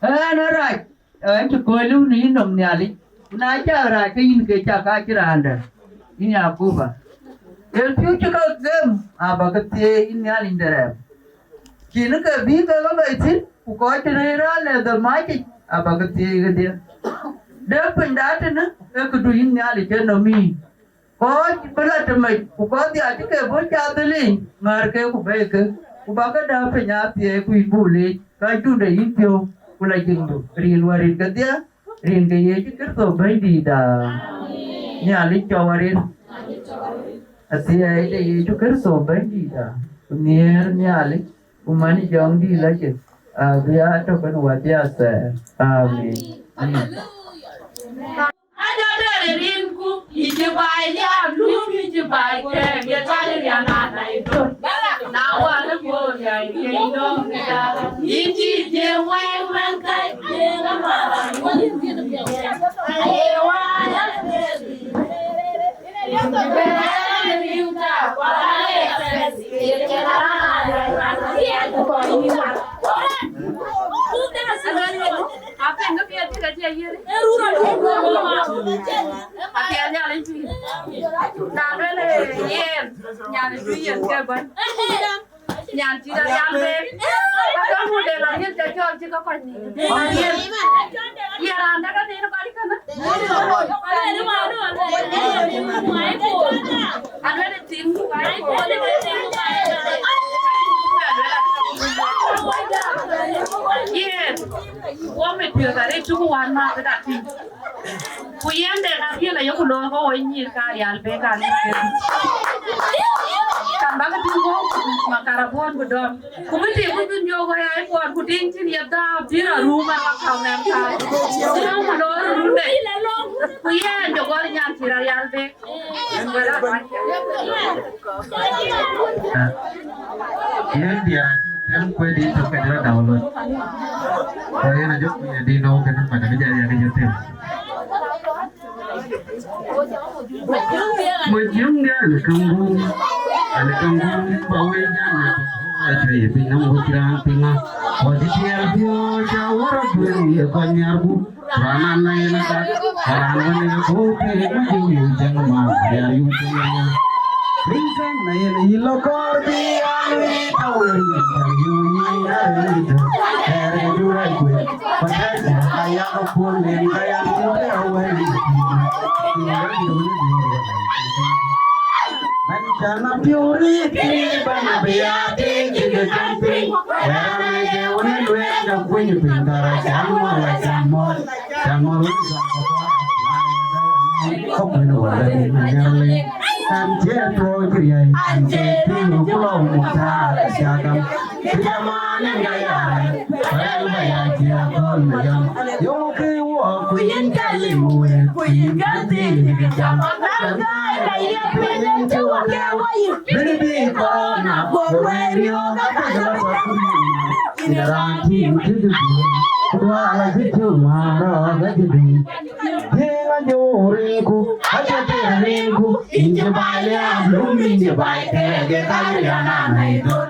Ɣɛn arac, ɣɛn cï kɔc lëu në yïnɔm Nhialic, ku na cä rac ke yïn ke cak ka cï raandä, yïn Yakoba. Yen piu cï ke gem, aba ke thieei yïn Nhialic de rɛɛm. Cïn ke bï ke ke bei thïn, ku kɔc cï rëër raan në dhamacic, aba ke thieei kedhie. Dek pinyda tënë, ee këdu yïn Nhialic ë nɔm yïn. Kɔc bï la tëmec, ku kɔc dhial cï ke bɔ̈ cath dhëlic, ŋäär ke ku bɛ̈ɛ̈i ke, ku ba ke dääp piny aa thiɛɛi ku yïn buk leec, ka cunde yïn piɔ̈u, ku la jiŋdu, rin wär rin kedhie, rin ke Yecu Kërtho Bɛ̈nydïïtda. Nhialic cɔu arin. Athiɛɛi de Yecu Kërtho Bɛ̈nydïïtda, ku nhiëër Nhialic, ku man Jɔŋdït lacë, abï aa tök kën wäthii athɛɛr. Amin. Amin. Ajɔ dɛ̈t rinku, yï cï baai liaap lum, yï cï baai kɛɛk, ye kɔc riɛn anai döt. Na wal ë bɔ̈ riɛc, ye dɔm da. Yï cï jiëë wɛ̈ɛ̈k mɛn kɛc, ye na ma raan wal. Aye waai, aye riu da, wal aye fɛ̈ɛ̈th, ye cï raan anai döt. Apiɛth Nhialic pïïr. Na luel ë yen, nyan ë tui yen ke bɛ̈n. Nyan cï rɔt rial bek. Ka ke mut de lɔ riël cä cɔl cï ke kɔc nïïm. Yen, yen raan däk anïn kɔc kënë. Aluel ë thïn. Yen, wo mit piɔ̈ɔ̈th arëët cuk wään ma ke dak tïŋ. Ku yen de na piɛl aye ku looi, ke wo nyïïr ka rial bek ka lik ke. Kan bä ke tïŋ wo makarabon ku dɔm. Ku bï tik ku bï nyuɔɔk ë ai puɔt ku tïŋ cïn ye dhääp bï rɔ ruum ë rɔ kaŋ nɛm ka. Ku loor runde. Ku yen jɔ gɔl nyan cï rɔ rial bek. Yen diɛɛr acï them kuet dït tök ke jɔ download. So yen ajɔ kuny adï nou kënë, but abï jal yak jɔ them. Mujung dia ni kangum, ani kangum ba we jana. Acuɛ ye piny nɔm ku cï raan piŋ a. Kɔc cï tiɛɛl piɔ̈ɔ̈c awär aduëŋ ye kɔc nhiarku. Raan an na yen adak, raan wën ë bɔ̈ piny ë yu jëŋ ma, ya yu jëŋ ma. Rin kën na yen yï lɔ kɔɔr bï ya luui ka wël yu yu yï ya rin tö. Ɣɛɛr ë du rac kuec, ba tɛ̈c ka ya ka puɔl nen ka ya rin tö ya wël yu. Rin kën du ni du. Bɛ̈ny cän a piɔ̈u rit kï bɛ̈ny abï ya tik cï ke cam piny. Wɛ̈ɛ̈r anai ke wën ë lueel ke kuny piny thar a cam mɔ̈l a cam mɔ̈l. Cam mɔ̈l wën cam kɔ̈k. Kɔ̈k wën wä lɛ̈k wun a nyar lëŋ. An cie tuɔɔc riäi, an cie tïŋ ku lɔ muk thaar a cä gam. Ku jam an ŋa ya rɛ̈ɛ̈r, rɛ̈ɛ̈r ba ya cie akɔ̈l Mariam. Yöŋ kë wɔ ku yïn ka lim wëët, ku yïn ka dhil bï jam. Bï bï corona go wɛ̈ɛ̈r yɔ̈ɔ̈k, abï jɔl a kɔc ku yïn. Yïn raan tïŋ cï dï dï, ku dual acï tïŋ wäär rɔɔk acï dï. Jiëëŋ ajɔ rinku, acï tïŋ rinku, yïn cï baai liaap lum, yïn cï baai kɛɛk, ye ka rian anai döt.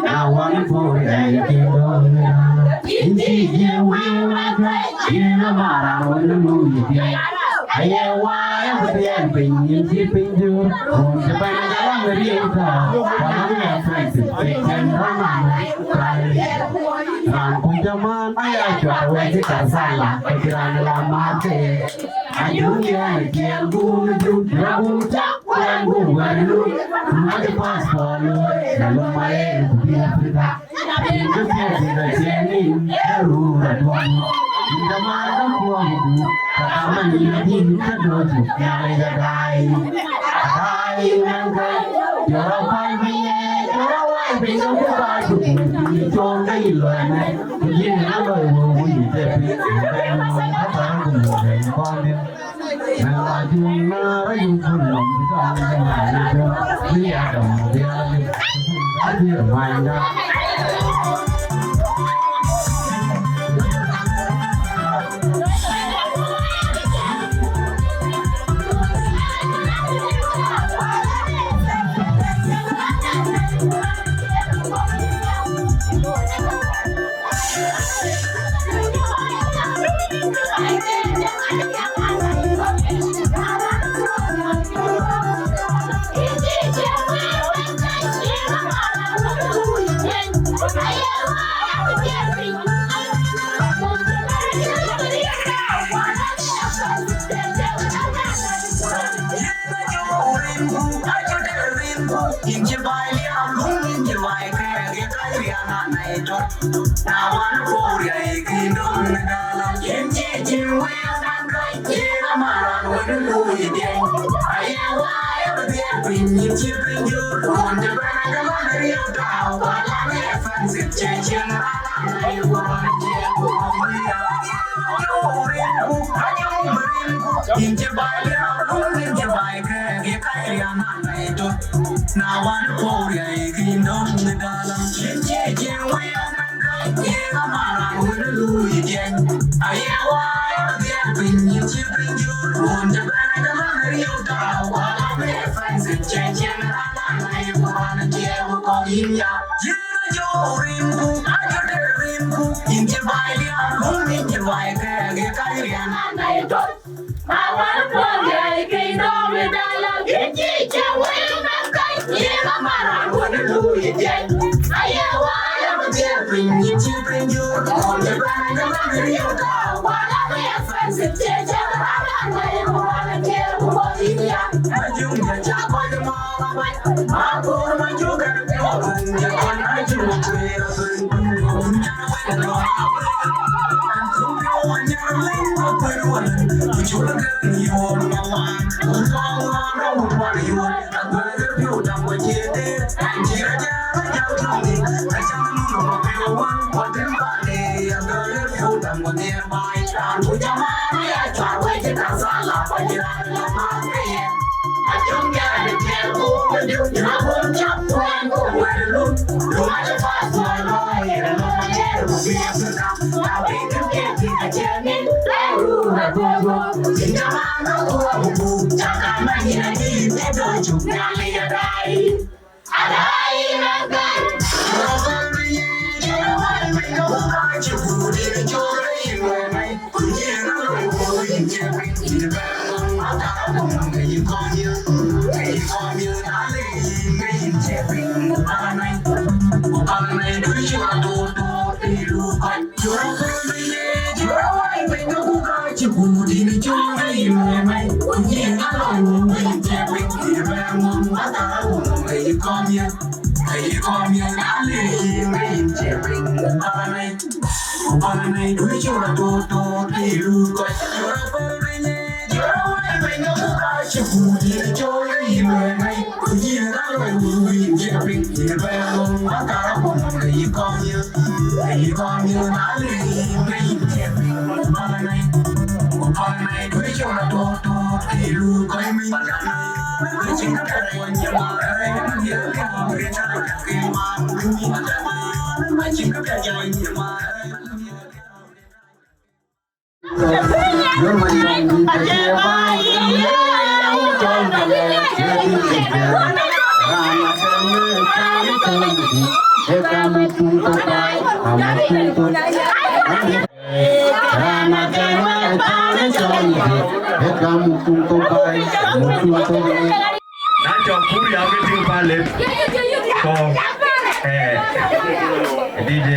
Na wän puur yɛn cï döŋ ënɔɔnë, yïn cï jiëëŋ wëëu ëtɛ̈ɛ̈n, yïn ë maran wën ë nu yï piɛc. Aye waai abï piɛɛn piny, yïn cï piny jur, wun cï bɛ̈n ë jɔl ë riëëu tääu, wala ŋɛk pɛ̈n piny, piny cïn rɔ̈m anë, raan liɛl. Raan kuc jɔman aya cuar wɛ̈ɛ̈c cï Karsala, ke cï raan la math ke. Ajuŋ yɛn ë tiɛɛl guum ë juŋ, rɔ̈ guum cak, kuɛn guum wɛ̈ɛ̈r ë luc, ku mac ë passport looi, na lom ma yen ku bï Africa. Yïn bï piɛth yïn acie nin, ë ruu rɔt duɔ̈n. Yïn dhamar ka kuɔɔm ku, ka ka man yïn adï yïn ka dööc yïn, Nhialic adaai. Adaai yïn nɛn kɔc, jɔl rɔt päl bï yɛɛc, jɔl rɔt wai piny ke ku ka cuk, yïn cool ke yïn lɔ ëmɛn, ku yïn ë lɔ ë wëu ku yïn thep piny, yïn bɛ̈n nɔm, ka thar ku muk bɛ̈n kɔn dhiëth. Na cɔk kur ya ke tiŋ pale. Ko, eh, D J.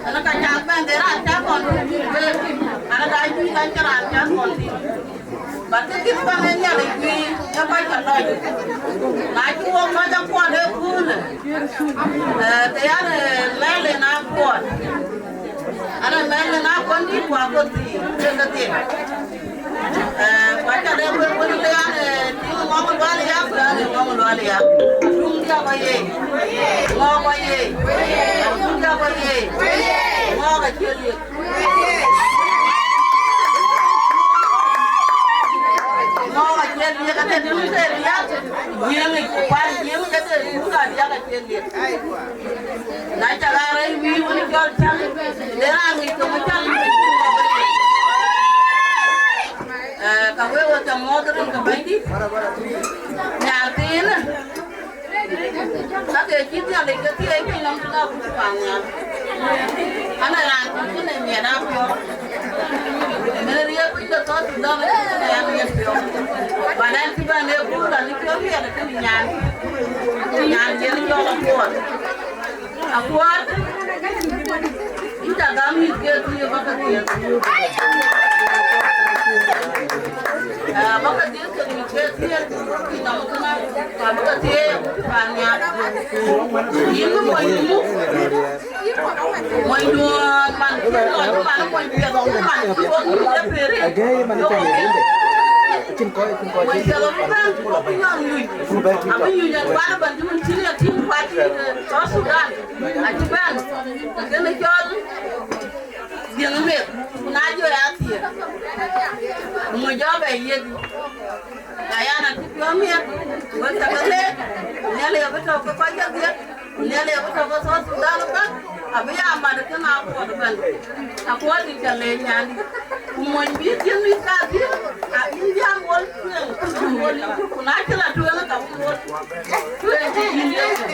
Ana ka cak bɛ̈n de raan cak kɔn tïŋ bï bɛ̈ɛ̈r tïŋ, ana ka juëc ka cï raan cak kɔn tïŋ. Ba kë cït pan ë Nhialic juëc ë kɔc ke lɔc. Na cï wok kɔc akuɔt ë kuulë, eh, ke yan, eh, mɛl en akuɔt. Ana mɛl en akuɔt dït ku akuɔt thii, ke ke dhil. Eh, ku aca dɛ wek wën le an, eh, tïŋ ŋɔŋ lual yak, ku an, ŋɔŋ lual yak. Tuŋ diak wa ye. Ŋɔɔk wa ye. Tuŋ diak wa ye. Ŋɔɔk acie liek. Ŋɔɔk acie liek, ade tuŋ ke liak. Jiëŋ, ku kuan jiëŋ, ade tuŋ ka diak acie liek. Na ca ɣa rɛ̈c wïïr wën cɔl cäŋ, le raan ŋic ke wën cäŋ. Eh, ka wek we ca muɔ̈th rin ke Bɛ̈nydït. Nyan thiinë, ka ke cï Nhialic ke thiëëc piny nɔm tënë abuk paannhial. An, ë raan cï cïn ë miɛt apiɔ̈u. Mën riëëk piny de South Sudan, ë cïn ë an miɛt piɔ̈u. But ɛn cï bɛ̈n ë guur, an, cï piɔ̈u miɛt ë kënë nyan. Nyan yen cɔl Akuɔt. Akuɔt, yïn ca gam mïth ke thiëëk bä ke thiëëk. Ah, bä ke dhiëth ke mïth ke thiëëk, yïn nɔm kënë, ka bä ke thiëëk, pan nhial. Yïn bï mony muk, mony duɔ̈ɔ̈r, man cï lɔc, man mony piɛth, man cï wok mïth ke pëëri. Mony piɛth abï bɛ̈n, abï nyuc. Abï nyuc ɛn kuat ëbɛ̈n, cï wun cïn ye tïŋ kuat cï, eh, South Sudan. Acï bɛ̈n, kënë cɔl dhiëŋ meth, ku na jɔ ya thiëëk, ku ŋö jɔ bɛ yiëk. Ka yan acï piɔ̈u miɛt, wek ca ke leec, Nhialic abï tɔ̈u ke kɔc ke dhiëth, ku Nhialic abï tɔ̈u ke South Sudan ëbɛ̈n, abï ya mat kënë Akuɔt ëbɛ̈n. Akuɔt dït ca leec nyandït. Ku mony bï dhiëth mïth kadhïc, a yïn bï a muɔl tueŋ, ku muɔl yïn, ku na cï la tueŋ, ka wïc muɔl tueŋ cï yïn Yecu.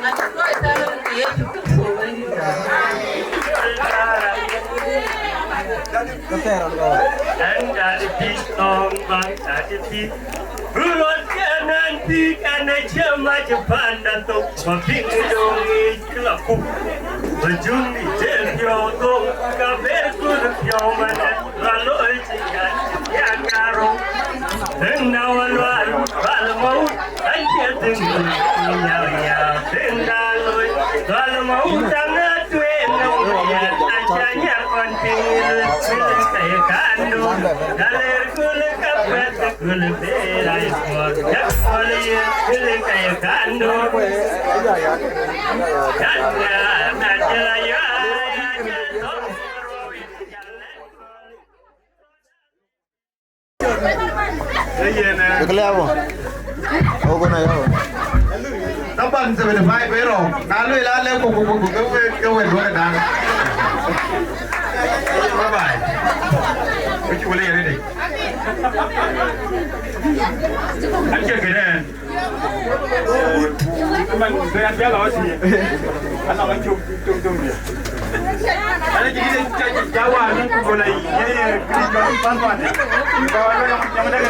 Ŋa cï kɔc tɛ̈n ke Yecu Kërtho Bɛ̈nydït. Ɛn daddy peace, tɔŋ bäny daddy peace. Run rɔt kɛn ɛn pïïk ɛn ë cië mac panda thok, ma piŋ döŋ yic kë la kup. Ba juŋ dït tëë piɔ̈u dhoŋ, ka ber kut piɔ̈u manɛ, rɔt looi cï nyan, ya karou. Ëŋ na wä lual, lual ma wut, an cie dhïŋ döŋ, nyar ya, ëŋ na looi, lual ma wut, an ŋa tueŋ, ŋa wut ya, an ca nyar kɔn piŋ, luel, luel ka ye kando, na ler kul ka pɛt. Ëkëlë abo. Ogo na yabo. Taban seventy five ero. Na luel ale ko, ko, ko, ko, ke we, ke we duɔ̈k dan. Bye bye. Kuc wël yere de. Acie këdɛn. Man, bɛ an jala wasi. Ala ma cuk, cuk, cuk dia. Ala jidi de ja, ja, ja wa ni ku gola yi. Ye, ye, kri jɔ pan pan. Ba wa lo yang, yang da ga.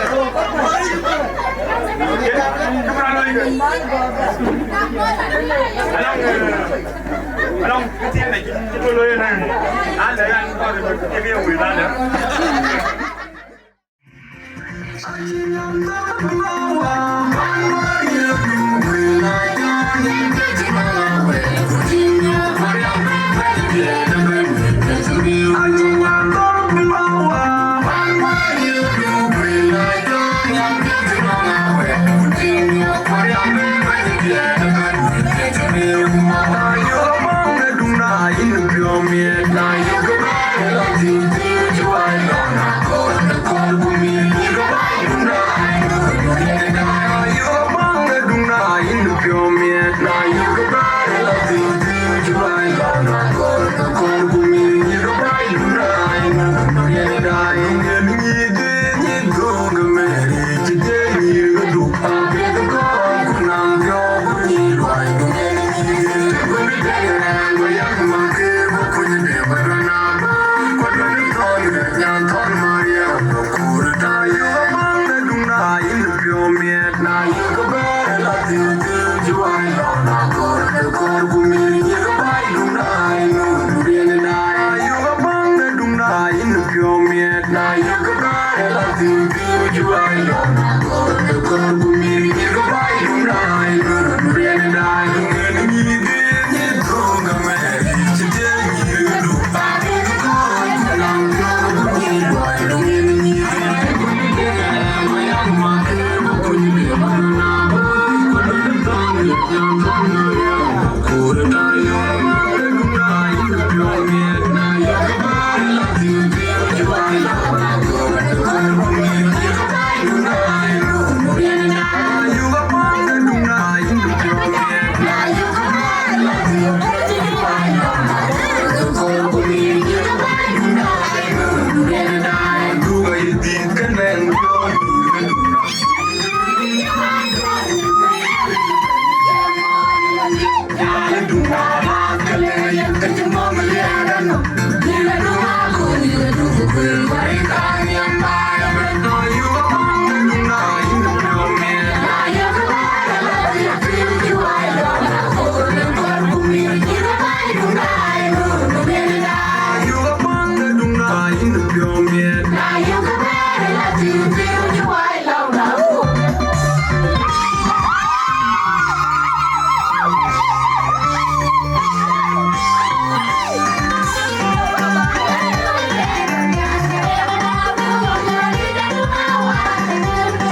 Ye, ku bra lo yi. Ala, ala, kiti ne, kiti lo ye na. Ala yan ko de ke ye wi la da.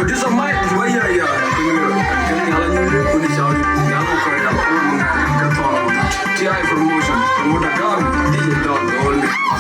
Producer Mike, where you are? T I promotion, promoter Gary, D J Don, the only master.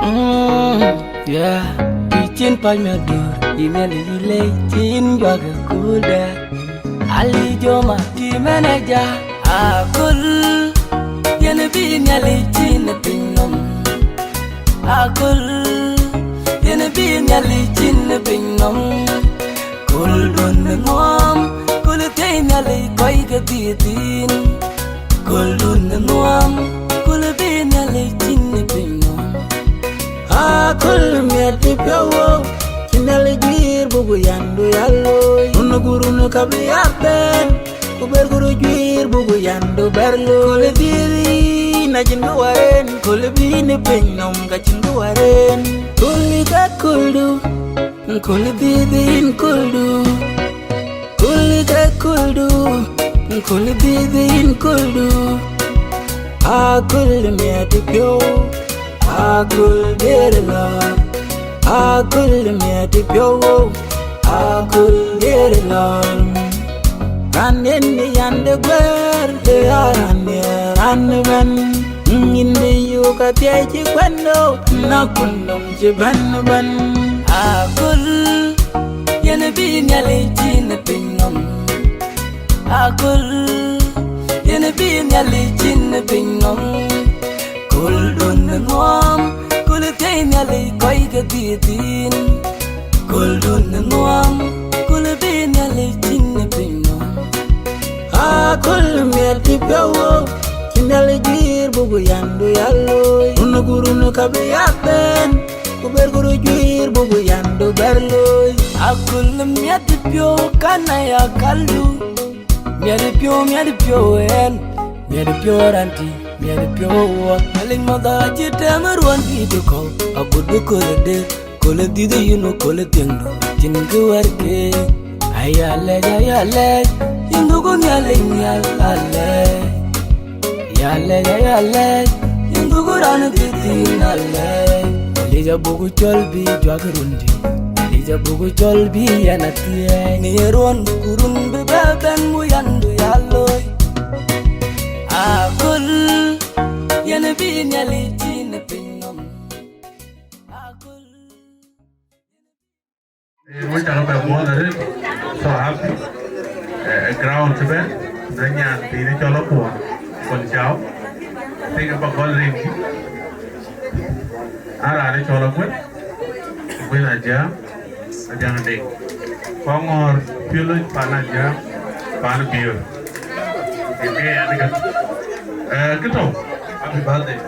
Mm, yeah. Ticin pac mi adur, email ilei cin juak kuda. Ali Joma, ti manager, akul. Yen bi nyali cin piny nom. Akul, yen bi nyali cin piny nom. Kul dun nuam, kul tei nyali koi ke bidin. Kul dun nuam, kul bi nyali cin piny nom. Akul miɛt piɔ̈u, cïn Nhialic guiir buku yandu ya looi. Run gurun ka bï ya bɛ̈n, ku ber guru juiir buku yandu ber looi. Kul dhiri na cïn kë waren, kul bï në piny nɔm ka cïn kë waren. Kul ka kuldu, kul dhiri in kuldu. Kul ke kuldu, kul dhidhin kuldu. Akul miɛt piɔ̈u, akul der lɔ̈ɔ̈r. Akul miɛt piɔ̈u, akul der lɔ̈ɔ̈r. Raan yen yande guɛɛr, ke ya raan ye raan ëbɛ̈n. Nyin bï yuk athiɛɛi cï kuɛ̈n nööm, na kun nöm cï bɛ̈n ëbɛ̈n. Akul, yen bï Nhialic cin ë piny nɔm. Akul, yen bï Nhialic cin ë piny nɔm. Kul dun ë ŋuɔm, kul thiëi Nhialic kɔc ke dhiëëth thïn. Kul Në nuam, kööl bï Nhialic tïŋ në piny nɔm. Akööl miɛt cï piɔ̈u wok, cï Nhialic guiir buku yandu ya looi. Run ku run ka bï ya bɛ̈n, ku ber ku röt guiir buku yandu bɛ̈r looi. Akööl miɛt cï piɔ̈u kan aya kaldu. Miɛt piɔ̈u, miɛt piɔ̈u ɛn, miɛt piɔ̈u raan tï, miɛt piɔ̈u wɔ. Alec madha acï tɛm ruɔn dït kɔ̈u, agut bï kööl ë der, kööl ë dhiëth ë yïn, kööl ë thiëŋdu, cïn kë wärke. Aya lɛc, aya lɛc, yïn dhuku Nhialic nhial alɛc. Ya lɛc, ya lɛc, yïn dhuku raan ë dhiëth thïn alɛc. Alec abuku cɔl bï juak run dï, alec abuku cɔl bï yɛn athiɛɛny. Në ye ruɔn ku run bï bɛ bɛ̈n, ku yandu ya looi. Akööl, yɛn bï Nhialic tïŋ në piny nɔm. Akööl. Eh, we cakë bɛ muɔ̈th arëët, so happy. Eh, eh, ground cï bɛ̈n, na nyan thiin cɔl Akuɔt, Kon Cau. I think aba gɔl rin kï. Aa raan cɔl Akuɔt, Akuɔt Ajiaŋ, Ajiaŋ Dek. Kɔŋɔ̈ɔ̈r piöl pan Ajiaŋ, pan Biöör. Ë ke ɛn kä. Eh, kë tɔ̈, happy birthday.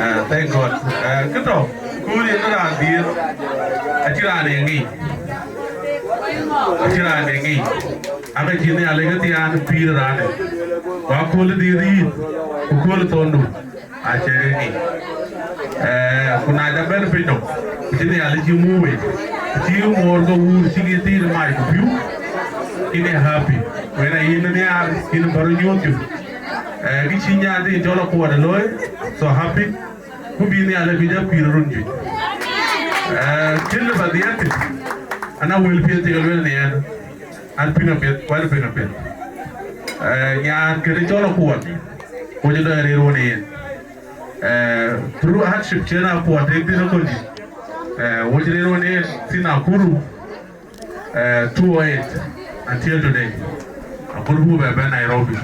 Eh, thank God. Eh, kë tɔ̈, kööl yen raan dhiëëth, acï raan ye ŋic. Acï raan ye ŋic. Aka cï Nhialic ke thiaan pïïr raanë. Ku akööl dhiëëth yïn, ku kööl thondu, acï ke ŋic. Eh, ku na ca bɛ̈n piny nɔm, ku cï Nhialic cï muk wei, ku cï moor ke wuur cï ke thiin mac ku piu, yïn ë happy. Ku yen ayïn nhiaar, yïn bä rɔt nyuɔ̈th jur. Eh, kë cï nyan thiin cɔl Akuɔt ë looi, so happy. Ku bï Nhialic bï jɔ pïïr run juëc. Eh, cïn lë bä dhiëëth thïn, ana wël piɛth cï ke lueel në ɛn, an piŋ apiɛth, ku an piŋ apiɛth. Eh, nyan kënë cɔl Akuɔt, ku cï dɔ rëër wën yen. Eh, through hardship cïn Akuɔt tek thïn ëköldït. Eh, wec rëër wën yen thïn Nakuru, eh, two oh eight until today. Agut buk bɛ bɛ̈n Nairobi.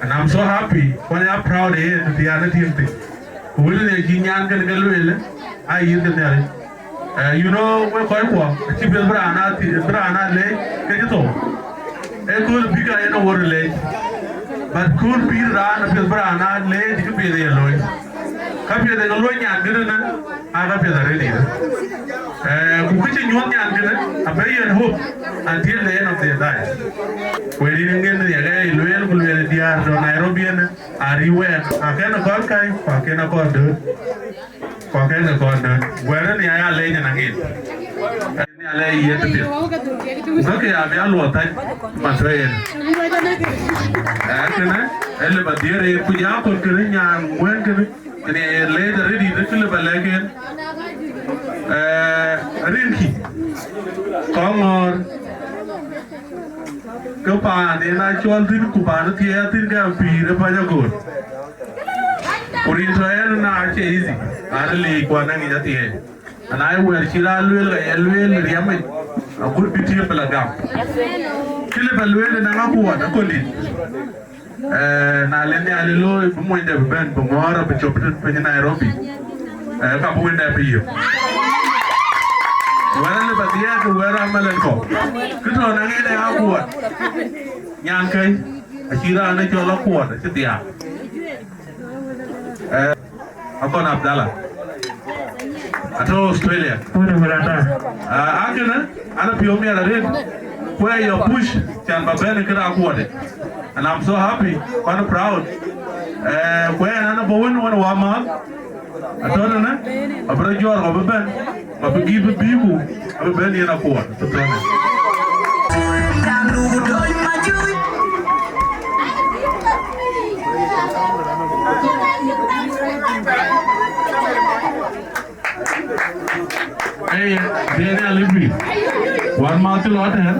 And I'm so happy, ku ya proud ë yen thiaan ë tiŋ thïn. Ku wël ë cï nyan kën ke lueel, aa yith ke Nhialic. Eh, you know, we kɔc kuɔ, acï piɛth bï raan aa thi-, bï raan aa leec, ke cï thou. Ee kööl bïk aa yen awär leec. But kööl pïïr raan apiɛth bï raan aa leec, kë piɛth ye looi. Ka piɛth ye ke luɔ̈i nyan kënë, aa ka piɛth arëët yïn. Eh, ku kë cï nyuɔ̈th nyan kënë, abï yen hope until the end of their life. Ku rin ŋen riɛk ë lueel, ku lueel diäär tɔ̈ Nairobi ënë, aa riwɛɛk, akën akɔ̈l kai, ku akën akɔ̈l dööt. Ku akën akɔ̈l dööt. Wɛ̈ɛ̈r ënë aya leec ënë aŋic. Ënë aya leec yen piɛth. Ku kakë abï aluɔth thäc, man tɔ̈ yen. Eh, kënë, ë lë bä dhiëër yen, ku ja akɔ̈l kënë, nyan wën kënë. Kënë ë leec arëët yïn, kë lë bä lɛ̈k yen. Eh, rinkï, Kɔŋɔ̈ɔ̈r, ke paan en aa cɔl thïn, ku paan ë thiëëc thïn ke pïïr ë bäny agoor. Ku rin tɔ̈ en na acie easy, an ë leec ku anɛŋ yic athiëëc. Ana ye wɛ̈ɛ̈r cï raan lueel, ka ye lueel riɛm yic, agut bï tiëm bï la gam. Kë lë bä lueel ënɔŋ Akuɔt akölït. Eh, na le Nhialic looi, bï monyde bï bɛ̈n, bï ŋɔ̈ɔ̈r abï cop tën piny Nairobi. Eh, ka bï wënde bï yök. Wɛ̈ɛ̈r alë bä dhiɛɛt, wɛ̈ɛ̈r amalen kɔ̈u. Kë tɔ̈ naŋ en ë Akuɔt. Nyan kɛ̈i, acï raan ë cɔl Akuɔt, acï dhiaak. Eh, Akɔn Abdallah. Atɔ̈ Australia. Wënë wël ata. Ah, akënë, ana piɔ̈u miɛt arëët. Ku ë yɔ push, can bä bɛ̈n ë këde Akuɔt. And I'm so happy, ku an proud. Eh, ku ɛn an bä wën, wën wä määth. Atɔ̈ tënë, abï rɔt jɔɔr, ku abï bɛ̈n, ku abï gïïp bï bïïku, abï bɛ̈n yen Akuɔt. Atɔ̈ tënë. Ëë, bï Nhialic bï. Wän ma cï lɔ tɛ̈n,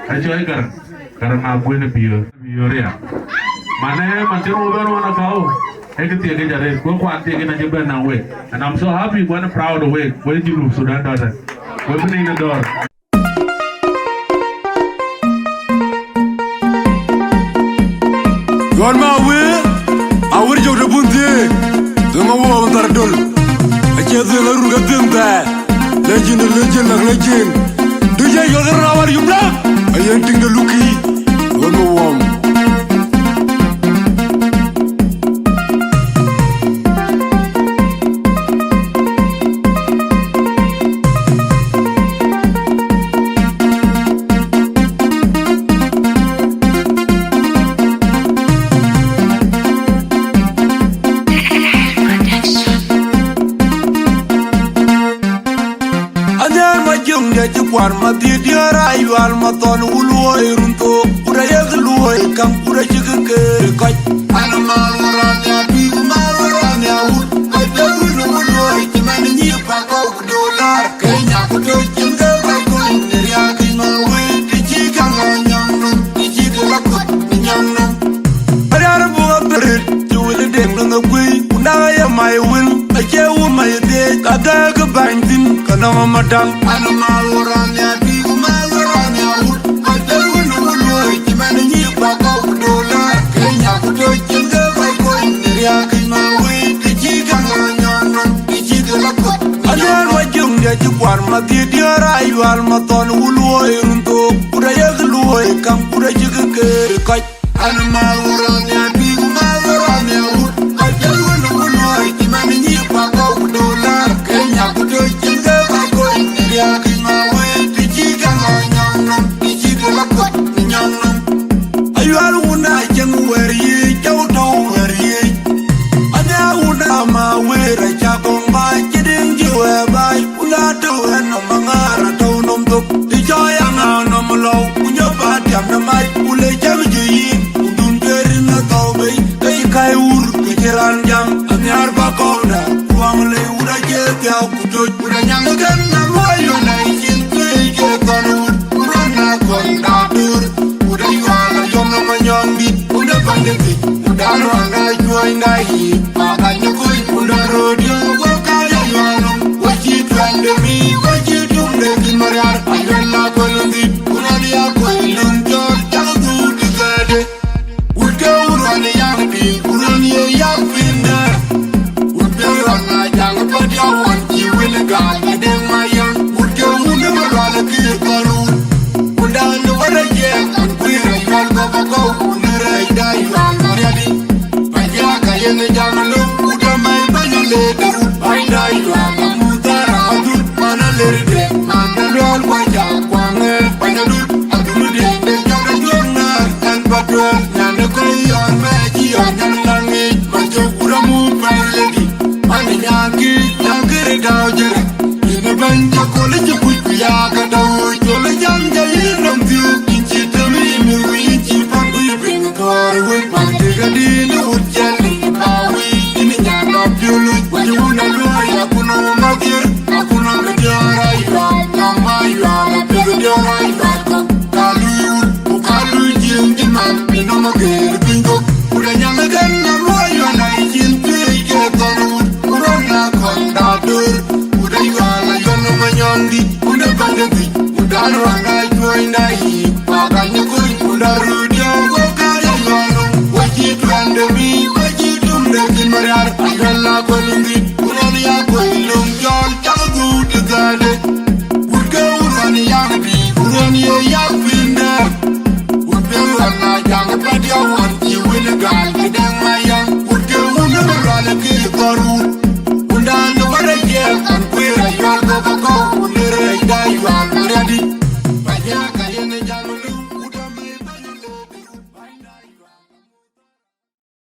acɔi Gär, Gär na kuën ë Biöör, Biöör ya. Manë, man cï rɔt bɛ̈n ɣɔn akäu, ee kë thiek yic arëët, ku kuat thiek yic acï bɛ̈n naŋ wek. And I'm so happy, ku an proud of wek, wek Junub Sudan tɔ̈ tɛ̈n. Wek bï nïn ë dɔ̈ɔ̈r. Juɔn ma wëë, a wër jɔk de bun thiëëk, dhöŋ a wok thar döl, acie dhöŋ a run ke dhöŋ thɛɛr. Legend, legend, like legend. D J Yol Rawar, you black. I ain't think the looky. One more warm. Anhiar ma jöŋ de cï kuar ma dhiëëdiɛ̈r ayual ma thɔn wul luɔi run thook, ku da yek luɔi käŋ, ku da cïk keer kɔc. An mal wä rɔn ya bïk, mal wä rɔn ya wut, kɔc bɛ wun wul luɔi cï man nyi pakɔk dolar. Kenya ku tɔ̈ cin ke kɔc kony në riääk ma wëët, të cï käŋ a nyɔŋ nɔm, të cï ke la kɔc nyɔŋ nɔm. Ariar buk apirit cï wël deŋ nɔm ë guëi, ku na ye mai wël, acie wun mai dhiëëc, ka dhɛ̈ɛ̈k ë bäny thïn, ka nɔm ë madäŋ. An mal wä rɔn ya bïk, mal wä rɔn ya wut, kɔc bɛ wun wul luɔi cï man nyi pakɔk dolar. Kenya ku tɔ̈ cin ke kɔc kony në riääk ma wëët, të cï käŋ a nyɔŋ nɔm, të cï ke la kɔc. Anhiar ma jöŋ de cï kuar ma dhiëëdiɛ̈r ayual ma thɔn wul luɔi run thook, ku da yek luɔi käŋ, ku da cïk keer kɔc. An mal wä rɔn ya bïk, mal wä rɔn ya wut, kɔc bɛ wun wul luɔi cï man nyi pakɔk dolar. Kenya ku tɔ̈ cin ke kɔc kony në riääk ma wëët, të cï käŋ a nyɔŋ nɔm, të cï ke la kɔc nyɔŋ nɔm. Ayual wun a cieŋ wɛ̈ɛ̈r yiic, cɔu tɔ̈u wɛ̈ɛ̈r yiic. Anhiar wun a ma wëër aca kɔŋ baai, cï diŋ cï wɛ̈ɛ̈r baai, wun a tɔ̈u ɣɛn nɔm aŋaar atɔ̈u nɔm dhok. Të cɔɔi aŋaar nɔm lɔu, ku nyop a tiam në mac, ku le cäm jö yïn, ku dun tueer yïn athɔu bei, ke yï käi wur, ke cï raan jam. Anhiar ba kɔ̈u dä, ku aŋ le wun acie thiau ku toc, ku da nyaŋ kën na luɔi yön a yï cin tueec ke thɔn wut. Ku rɔn na kɔn da dur, ku da yual a yɔm nɔm anyɔŋ dït, ku da bäny de thic, ku da rɔn na cuɔny da yic, ma ka nyë kuc, ku da röt yöŋ, ku ka ya yual nɔm, ku cï tuɛn de mi, ku cï tum de thïn mariar, a yuɛl na kuɛl dhït, ku rɔn ya kuɛl lum cɔl, cak dhuk de thɛɛde. Wut ke wun rɔn ë yak piny, ku rɔn ye yak piny dɛ̈ɛ̈r. Wut ke rɔn na jaŋ ë bɔ̈ diɔ̈k ɣɔn cï wël ë gaac ë deŋ ma yäŋ. Wut ke wun ë bä lual ë kë ye thɔn wut. Wun dan ë wär ë jiɛɛm, wun kuiir ë yual kɔ̈k ë kɔ̈u, wun ë rɛɛc da yual ma riadi. Pɛ̈c ë aka yen ë jam ë lök, wut ë mɛ̈i bäny ë le de wut. Bäny da yual amuth dhar adut, man ë ler de, man ë luɔl kuac jak kuaŋ ë bäny adut. Adun de de jɔk de juɔk naar, ɛn ba tuɛɛr, nyan de kɔc yɔɔr mɛ cï yɔɔr nyan laŋ ŋic, ma cök ku rɔmu pɛɛr ledi. Man de nyaŋ ki, nyaŋ ki ri dau jere. Yïn ë bɛ̈ny cä kol cï kuc ku ya ka dau, col jam jɛ yïn nɔm thiuk, yïn cï tëmi yïn mi wic, yïn cï pɔn ku yï piny thuɔɔr wën. Man de ka dïïn wut cɛl ni ba wic, yïn nyan dɔ piöl, wëc wun a luɔi, akun a wun a dhiër, akun a mi diɔɔr a yual, nɔm a yual, a piöth diɔɔr a yual. Ka lui wut, ku ka lui cieŋ cï man, piny nɔm ageer piny thok. Ku da nyaŋ ëkën na luɔi yuan a cin tueec ke thɔn wut, ku rɔn na kɔn da döör. Ku da yual a yɔn nɔm anyɔŋ dït, ku da bäny de dhïc, ku da rɔn da cuɔny da yic.